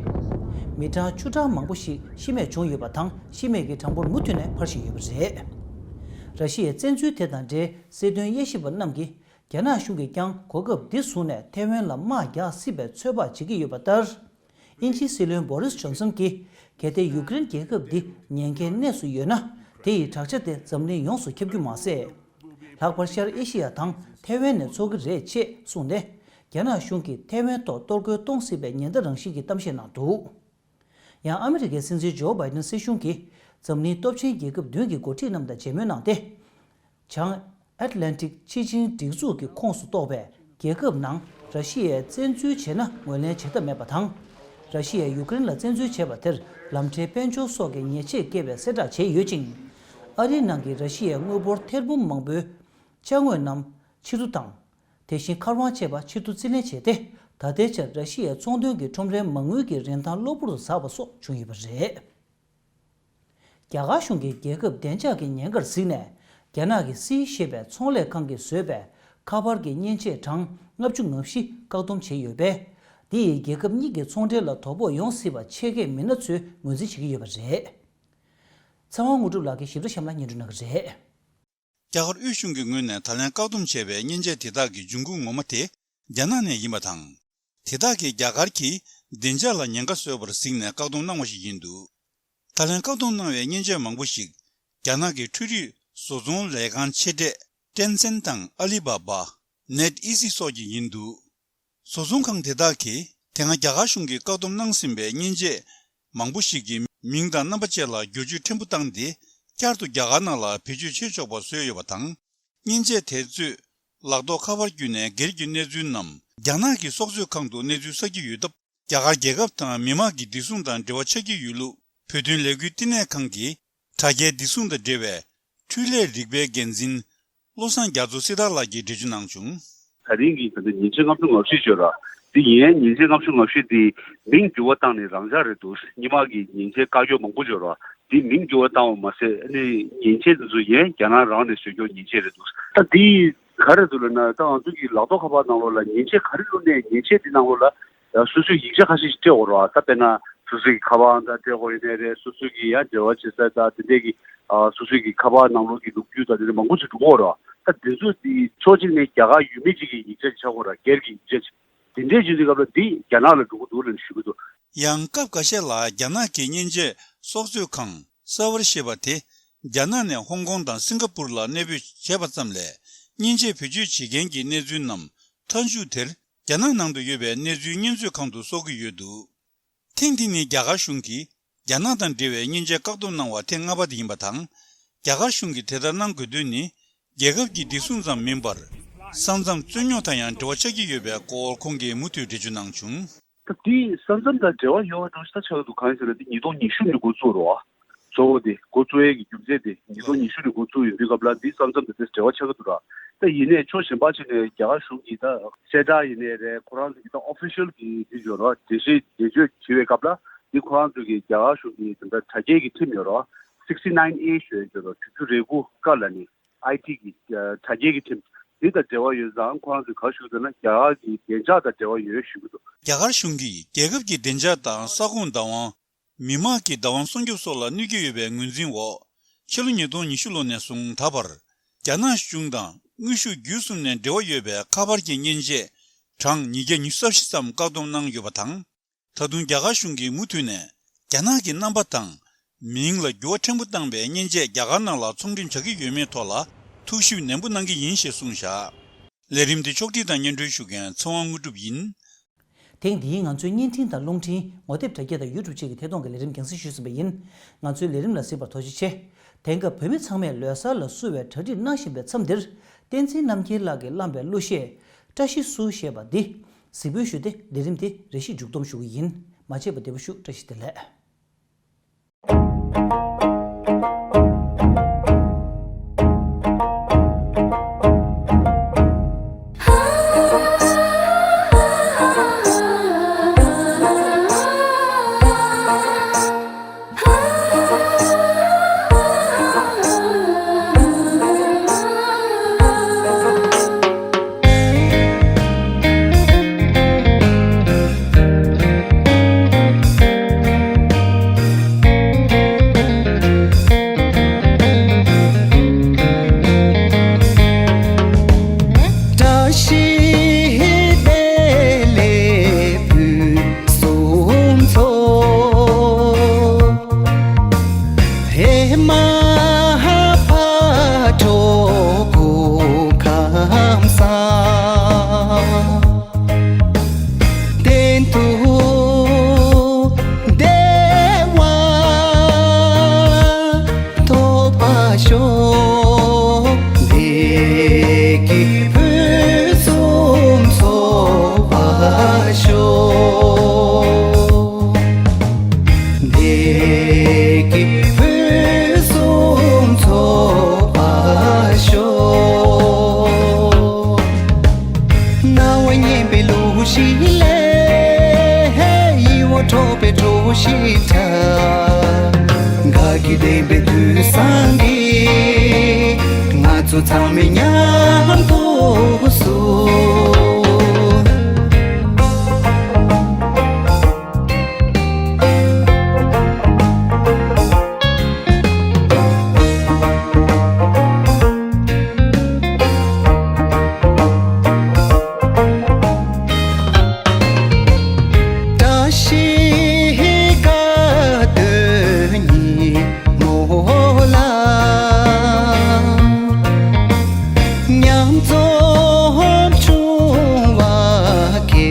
མི་གྲངས་བཅུ་ཕྲག་མང་པོ་ཞིག་ཤི་རྨས་བྱུང་ཡོད་པ་དང་། ཤི་རྨས་ཀྱི་གྲངས་འབོར་མུ་མཐུད་ནས་འཕར་བཞིན་ཡོད་པ་རེད། ར་ཤི་ཡའི་བཙན་འཛུལ་དེ་དང་འབྲེལ་སྲིད་དོན་དབྱེ་ཞིབ་པ་རྣམས་ཀྱིས། རྒྱ་ནག་གཞུང་གིས་ཀྱང་གོ་སྐབས་འདི་བཟུང་ནས་ཐའེ་ཝན་ལ་དམག་རྒྱག་སྲིད་པའི་ཚོད་དཔག་བྱེད་ཀྱི་ཡོད་པ་ལྟར། དབྱིན་ཇིའི་སྲིད་བློན་བོ་རིས་ཇོན་སན་གྱིས། གལ་ཏེ་ཡུཀ་རེན་རྒྱལ་ཁབ་འདི་ཉེན་ཁའི་གནས་སུ་ཡོད་ན། དེ་ཡི་དྲག་ཆ་དེ་འཛམ་གླིང་ཡོངས་སུ་ཁྱབ་རྒྱུ་མ་ཟད། ལྷག་པར་ཤར་ཨེ་ཤི་ཡ་དང་ཐའེ་ཝན་ནས་ཚོགས་ཀྱི་རེད་ཅེས་གསུངས་ནས། རྒྱ་ནག་གཞུང་གིས་ཐའེ་ཝན་ཐོག་གཏོར་རྒོལ་གཏོང་སྲིད་པའི་ཉེན་བརྡ་རང་བཞིན་གྱི་གཏམ་བཤད་གནང་འདུག། ཡང་ཨ་མི་རི་ཀའི་སྲིད་འཛིན་ཇོ་བྷའི་ཏིན་སྲིད་གཞུང་གིས། འཛམ་གླིང་སྟོབས་ཆེན་རྒྱལ་ཁབ་བདུན་གྱི་འགོ་ཁྲིད་རྣམས་དང་མཇལ་མོལ་གནང་སྟེ། བྱང་ཨེཊ་ལན་ཊིག་སྤྱི་ཆིངས་སྒྲིག་འཛུགས་ཀྱི་ཁོངས་སུ་གཏོགས་པའི་རྒྱལ་ཁབ་ནང་ར་ཤི་ཡས་བཙན་འཛུལ་བྱས་ན་ངོས་ལེན་བྱེད་ཐབས་མེད་པ་དང་། ར་ཤི་ཡས་ཡུཀ་རེན་ལ་བཙན་འཛུལ་བྱས་པ་དེར་ལམ་འཕྲལ་དཔལ་འབྱོར་སོགས་ཀྱི་ཉེས་ཆད་བཀལ་བའི་གསལ་བསྒྲགས་བྱས་ཡོད་ཅིང་། ཨ་རིའི་ནང་གི་ར་ཤི་ཡའི་དངུལ་འབོར་ཐེར་འབུམ་མང་པོའི་ཅ་དངོས་རྣམས་ཕྱིར་བསྡུ་དང་། དེ་བཞིན་འཁར་དབང་བྱས་པ་ཕྱིར་བསྡུ་རྩིས་ལེན་བྱས་ཏེ། ད་ལྟའི་ཆར་ར་ཤི་ཡའི་ཚོང་དོན་གྱི་ཁྲོམ་རའི་མ་དངུལ་གྱི་རིན་ཐང་གློ་བུར་དུ་ཟགས་པ་སོགས་བྱུང་ཡོད་པ་རེད། རྒྱ་གར་གཞུང་གིས་རྒྱལ་ཁབ་བདེ་འཇགས་ཀྱི་ཉེན་ཁར་གཟིགས་ནས། རྒྱ་ནག་གི་སི་ཞེས་པའི་ཚོང་ལས་ཁང་གིས་བཟོས་པའི་ཁ་པར་གྱི་མཉེན་ཆས་གྲངས་ལྔ་བཅུ་ང་བཞི་བཀག་སྡོམ་བྱས་ཡོད་པས། འདི་ཡིས་རྒྱལ་ཁབ་གཉིས་ཀྱི་ཚོང་འབྲེལ་ལ་དོ་ཕོག་ཡོང་སྲིད་པ་ཆེད་མཁས་མི་སྣ་ཚོས་ངོས་འཛིན་བྱེད་ཀྱི་ཡོད་པ་རེད། ཚེ་དབང་དངོས་གྲུབ་ལགས་ཀྱིས་ཞིབ་ཕྲ་གཤམ་ལ་སྙན་སྒྲོན་གནང་གི་རེད། རྒྱ་གར་དབུས་གཞུང་གི་ངོས་ནས་ད་ལན་བཀག་སྡོམ་བྱས་པའི་མཉེན་ཆས་དེ་དག་གི་འབྱུང་ཁུངས་ངོ་མ་དེ་རྒྱ་ནག་ནས་ཡིན་པ་དང་། དེ་དག་གིས་རྒྱ་གར་གྱི་བདེ་འཇགས་ལ་ཉེན་ཁ་བཟོས་པར་གཟིགས་ནས་བཀག་སྡོམ་གནང་བ་ཞིག་ཡིན་འདུག། ད་ལན་བཀག་སྡོམ་གནང་བའི་མཉེན་ཆས་མང་པོ་ཞིག་རྒྱ་ནག་གི་འཕྲུལ་རིག་བཟོ་ཚོང་ལས་ཁང་ཆེ་གྲས་ཊེན་སེན་དང་ཨ་ལི་བ་བ། ནེཊ་ཨི་ཟི་སོགས་ཀྱི་ཡིན་འདུག། བཟོ་ཚོང་ཁང་དེ་དག་གིས་དེ་སྔ་རྒྱ་གར་གཞུང་གིས་བཀག་སྡོམ་གནང་ཟིན་པའི་མཉེན་ཆས་མང་པོ་ཞིག་གི་མིང་དང་རྣམ་པ་བཅས་ལ་བསྒྱུར་བཅོས་ཕྲན་བུ་བཏང་སྟེ། བསྐྱར་དུ་རྒྱ་གར་ནང་ལ་བེད་སྤྱོད་བྱེད་ཆོག་པ་བཟོས་ཡོད་པ་དང་། མཉེན་ཆས་དེ་ཚོས་ལག་ཐོགས་ཁ་པར་བརྒྱུད་ནས་སྒེར་གྱི་གནས་ཚུལ་རྣམས་རྒྱ་ནག་གི་སྲོག་མཛོད་ཁང་དུ་གནས་ཚུལ་བསགས་ཀྱི་ཡོད་སྟབས། རྒྱ་གར་རྒྱལ་ཁབ་དང་མི་དམངས་ཀྱི་བདེ་སྲུང་དང་འབྲེལ་བ་ཆགས་ཀྱི་ཡོད་ལུགས། བོད་དོན་ལས་འགུལ་བསྟི་གནས་ཁང་གིས་དྲ་རྒྱའི་བདེ་སྲུང་དང་འབྲེལ་བའི་འཕྲུལ་ལས་རིག་པའི་འགན་འཛིན་བློ་བཟང་རྒྱ་མཚོ་སྲི་ཐར་ལགས་ཀྱིས་འགྲེལ་བརྗོད་གནང་བྱུང་། ད་རིང་གི་ད་ལྟ་མཉེན་ཆས་ལྔ་བཅུ་ང་བཞི་ཡོད་ར། དེ་ཡིན་མཉེན་ཆས་ལྔ་བཅུ་ང་བཞི་དེ་མིང་འགྱུར་བ་བཏང་ནས་རང་འཇགས་རེད་འདུག། སྔོན་མ་གི་མཉེན་ཆས་བཀག་ཡོད་མང་པོ་ཡོད་ར། དེ་མིང་འགྱུར་བ་བཏང་བ་མ་ཟད་ཨ་ནི་མཉེན་ཆས་དེ་ཚོ་ཡིན་རྒྱ་ནག་རང་ནས་བཟོས་ཀྱོག་མཉེན་ཆས་རེད་འདུག། ད་དེ་ག་རེ་འདུག་ལབ་ན། ད་ང་ཚོ་གི་ལག་ཐོགས་ཁ་པར་ནང་ལོགས་ལ་མཉེན་ཆས་ག་རེ་བླུགས་ནས་མཉེན་ཆས་དེ་ནང་ལོགས་ལ་སོ་སོའི་ཡིག་ཆ་ཁ་ཤས་ཤིག་སྤྲད་དགོས་རེད་བ། ད་དཔེར་ན་སོ་སོའི་གི་ཁ་པར་ཨང་རྟགས་སྤྲད་དགོས་ཡིན་ནའི་རེད། སོ་སོའི་གི་ཡང་འབྲེལ་བ་བྱེད་ས་དང་དེ་འདྲས་ཀྱི་ཨ་སོ་སོའི་གི་ཁ་པར་ནང་ལོགས་ཀྱི་ལོ་རྒྱུས་དང་དེ་འདྲས་མང་པོ་ཞིག་འགྲོ་གི་ཡོད་རེད་བ། ད་དེ་ཚོ་དེ་ཕྱོགས་གཅིག་ནས་རྒྱ་གར་ཡུལ་མི་གཅིག་གི་ཡིག་ཆ་ཞིག་ཆགས་དགོས་རེད། སྒེར་གྱི་ཡིག་ཆ་ཞིག་དེ་འདྲས་བྱེད་དུས་སྐབས་ལ་འདི་རྒྱ་ནག་ལ་འགྲོ་གི་འདུག་ལབ་ནས་ཞུ་གི་འདུག། ཡང་སྐབས་འགའ་ཤས་ལ་རྒྱ་ནག་གི་མཉེན་ཆས་སྲོག་མཛོད་ཁང་སར་བར་ཞེས་པ་དེ་རྒྱ་ནག་ནས་ཧོང་ཀོང་དང་སིང་ག་པུར་ལ་གནས་སྤོས་བྱས་པ་ཙམ་ལས། མཉེན་ཆས་བེད་སྤྱོད་བྱེད་མཁན་གྱི་གནས་ཚུལ་རྣམས་མཐའ་མཇུག་དེར་རྒྱ་ནག་ནང་དུ་ཡོད་པའི་གནས་ཚུལ་བརྙན་མཛོད་ཁང་དུ་གསོག་གི་ཡོད་འདུག། ཐེངས་འདི་ནི་རྒྱ་གར་གཞུང་གིས་རྒྱ་ནག་དང་འབྲེལ་བའི་མཉེན་ཆས་བཀག་སྡོམ་གནང་བ་ཐེངས་ལྔ་པ་དེ་ཡིན་པ་དང་། རྒྱ་གར་གཞུང་གིས་དེ་ལྟར་གནང་དགོས་དོན་ནི། རྒྱལ་ཁབ་ཀྱི་བདེ་སྲུང་ཙམ་མིན་པར། ས་མཚམས་རྩོད་རྙོག་དང་ཡང་འབྲེལ་བ་ཆགས་ཀྱི་ཡོད་པའི་སྐོར་ཁོང་གིས་མུ་མཐུད་འགྲེལ་བརྗོད་གནང་བྱུང་། ད་དེ་ས་མཚམས་དང་འབྲེལ་བ་ཡོད་པ་འདྲ་ཞིག་ད་ཆགས་ཀྱི་འདུག། གང་ཡིན་ཟེར་ན་དེ་ཉིས་སྟོང་ཉི་ཤུ་ནས་འགོ་བཙུགས་རོགས། གཙོ་བོ་དེ་འགོ་བཙུགས་ཡས་ཀྱི་རྒྱུ་མཚན་དེ་ཉིས་སྟོང་ཉི་ཤུ་ནས་འགོ་བཙུགས་ཡིན་དུས་སྐབས་ལ་འདི་ས་མཚམས་དེ་དེ་འབྲེལ་བ་ཆགས་ཀྱི་འདུག་ར། ད་ཡིན་ནའི་ཕྱོགས་གཞན་པ་ཞིག་ནས་རྒྱ་གར་གཞུང་གིས་ད་གསལ་བསྒྲགས་ཡིན་ནའི་རེད། ཁོ་རང་ཚོ་གི་ད་ཨོ་ཕི་ཤལ་གྱི་འདི་ཡོད་ར། འགྲེལ་བཤད་འགྲེལ་བརྗོད་བྱེད་པའི་སྐབས་ལ་འདི་ཁོ་རང་ཚོ་གི་རྒྱ་གར་གཞུང་གི་དེ་འདྲ་དྲ་རྒྱའི་གི་ཁྲིམས་ཡོད་ར། sixty nine A ཞེས་ཡོད་ར། དྲུག་ཅུ་རེ་དགུ་ཀ་ལ་ནི་ཨའི་ཊི་གི་དྲ་རྒྱའི་གི་ཁྲིམས་འདི་དང་འབྲེལ་བ་ཡོད་ཙང་ཁོ་རང་ཚོས་ག་ཞུ་འདུག་ན་རྒྱ་གར་གྱི་བདེ་འཇགས་དང་འབྲེལ་བ་ཡོད་ཞུ་གི་འདུག། རྒྱ་གར་གཞུང་གིས་རྒྱལ་ཁབ་ཀྱི་བདེ་འཇགས་དང་ས་ཁོངས་བདག་དབང་། མི་དམངས་ཀྱི་བདག་དབང་སྲུང་སྐྱོབ་སོགས་ལ་གནོད་ཀྱི་ཡོད་པའི་ངོས་འཛིན་འོག། ཕྱི་ལོ་ཉིས་སྟོང་ཉི་ཤུ་ལོ་ནས་བཟུང་ད་བར། རྒྱ་ནག་གཞུང་དང་དངོས་ཤུགས་བརྒྱུད་གསུམ་ནས་འབྲེལ་བ་ཡོད་པའི་ཁ་པར་གྱི་མཉེན་ཆས་གྲངས་ཉིས་བརྒྱ་ཉི་ཤུ་རྩ་བཞི་ཙམ་བཀག་སྡོམ་གནང་ཡོད་པ་དང་། ད་དུང་རྒྱ་གར་གཞུང་གིས་མུ་མཐུད་ནས་རྒྱ་ནག་གི་རྣམ་པ་དང་མིང་ལ་འགྱུར་བ་ཕྲན་བུ་བཏང་བའི་མཉེན་ཆས་རྒྱ་གར་ནང་ལ་ཚོང་འགྲེམས་བྱ་གི་ཡོད་མེད་ཐོག་ལ་ཐུགས་ཞིབ་ནན་པོ་གནང་གི་ཡིན་ཞེས་གསུངས་བཞག། ལས་རིམ་འདི་ཕྱོགས་སྒྲིག་དང་སྙན་སྒྲོན་ཞུ་མཁན་ཚེ་དབང་དངོས་གྲུབ་ཡིན། ཐེངས་འདིའི་ང་ཚོའི་བརྙན་འཕྲིན་དང་རླུང་འཕྲིན་ངོ་དེབ་དྲ་རྒྱ་དང་ཡུ་ཊུབ་བཅས་ཀྱི་ཐད་གཏོང་གི་ལས་རིམ་རྒྱང་སྲིང་ཞུས་ཟིན་པ་ཡིན། ང་ཚོའི་ལས་རིམ་ལ་གཟིགས་པར་ཐུགས་རྗེ་ཆེ། དེང་སྐབས་བོད་མི་ཚང་མས་ལོ་གསར་ལ་བསུ་བའི་གྲ་སྒྲིག་གནང་བཞིན་པའི་མཚམས་འདིར། བསྟན་འཛིན་རྣམ་རྒྱལ་ལགས་ཀྱིས་བླངས་པའི་གླུ་གཞས་བཀྲ་ཤིས་བསུ་ཞེས་པ་འདི་གཟིགས་འབུལ་ཞུས་ཏེ་ལས་རིམ་འདི་རེ་ཞིག་མཇུག་བསྡོམས་ཞུ་གི་ཡིན། མ་མཇལ་བར་བདེ་པོ་བཞུགས། བཀྲ་ཤིས་བདེ་ལེགས། སྙན་པའི་གླུ་གཞས་ལས། ཡིད་འོང་འཕྲོག་པའི་བྲོ་གཞས་འཁྲབ། དགའ་སྐྱིད་ལྡན་པའི་དུས་བཟང་འདི། ང་ཚོ་ཚང་མས་མཉམ་དུ་བསུ། བཀྲ་ཤིས་དགའ་སྟོན་ཉིན་མོ་ལ། མཉམ་འཛོམས་བྱུང་བ་དགེ་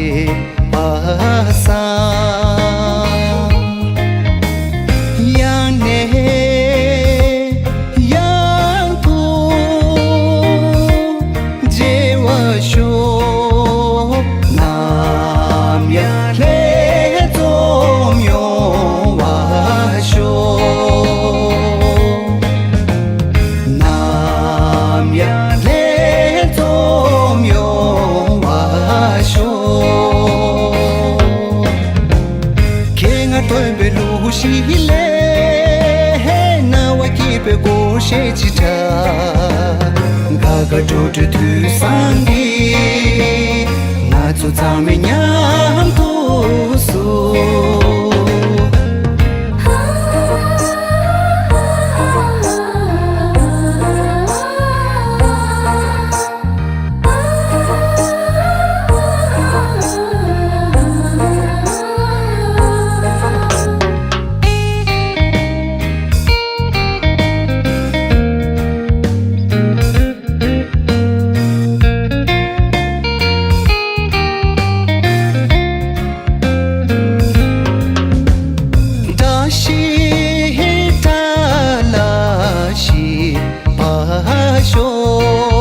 བ་བཟང་། ཡང་ནས་ཡང་དུ་མཇལ་བར་ཤོག། ནམ་ཡང་ལྷན་འཛོམས་ཡོང་བར་ཤོག། ནམ་ཡང་ལྷན་འཛོམས་ཡོང་བར་ཤོག། ཁྱེད་ང་སྟོན་པའི་གླུ་གཞས་ལས། སྣང་བ་སྐྱིད་པའི་སྒོར་གཞས་ཅིག་འཁྲབ། དགའ་དགའ་སྤྲོ་སྤྲོའི་དུས་བཟང་འདི། ང་ཚོ་ཚང་མས་མཉམ་དུ་བསུ། བཀྲ་ཤིས་བཀྲ་ལ་ཤིས་པ་ཤོག།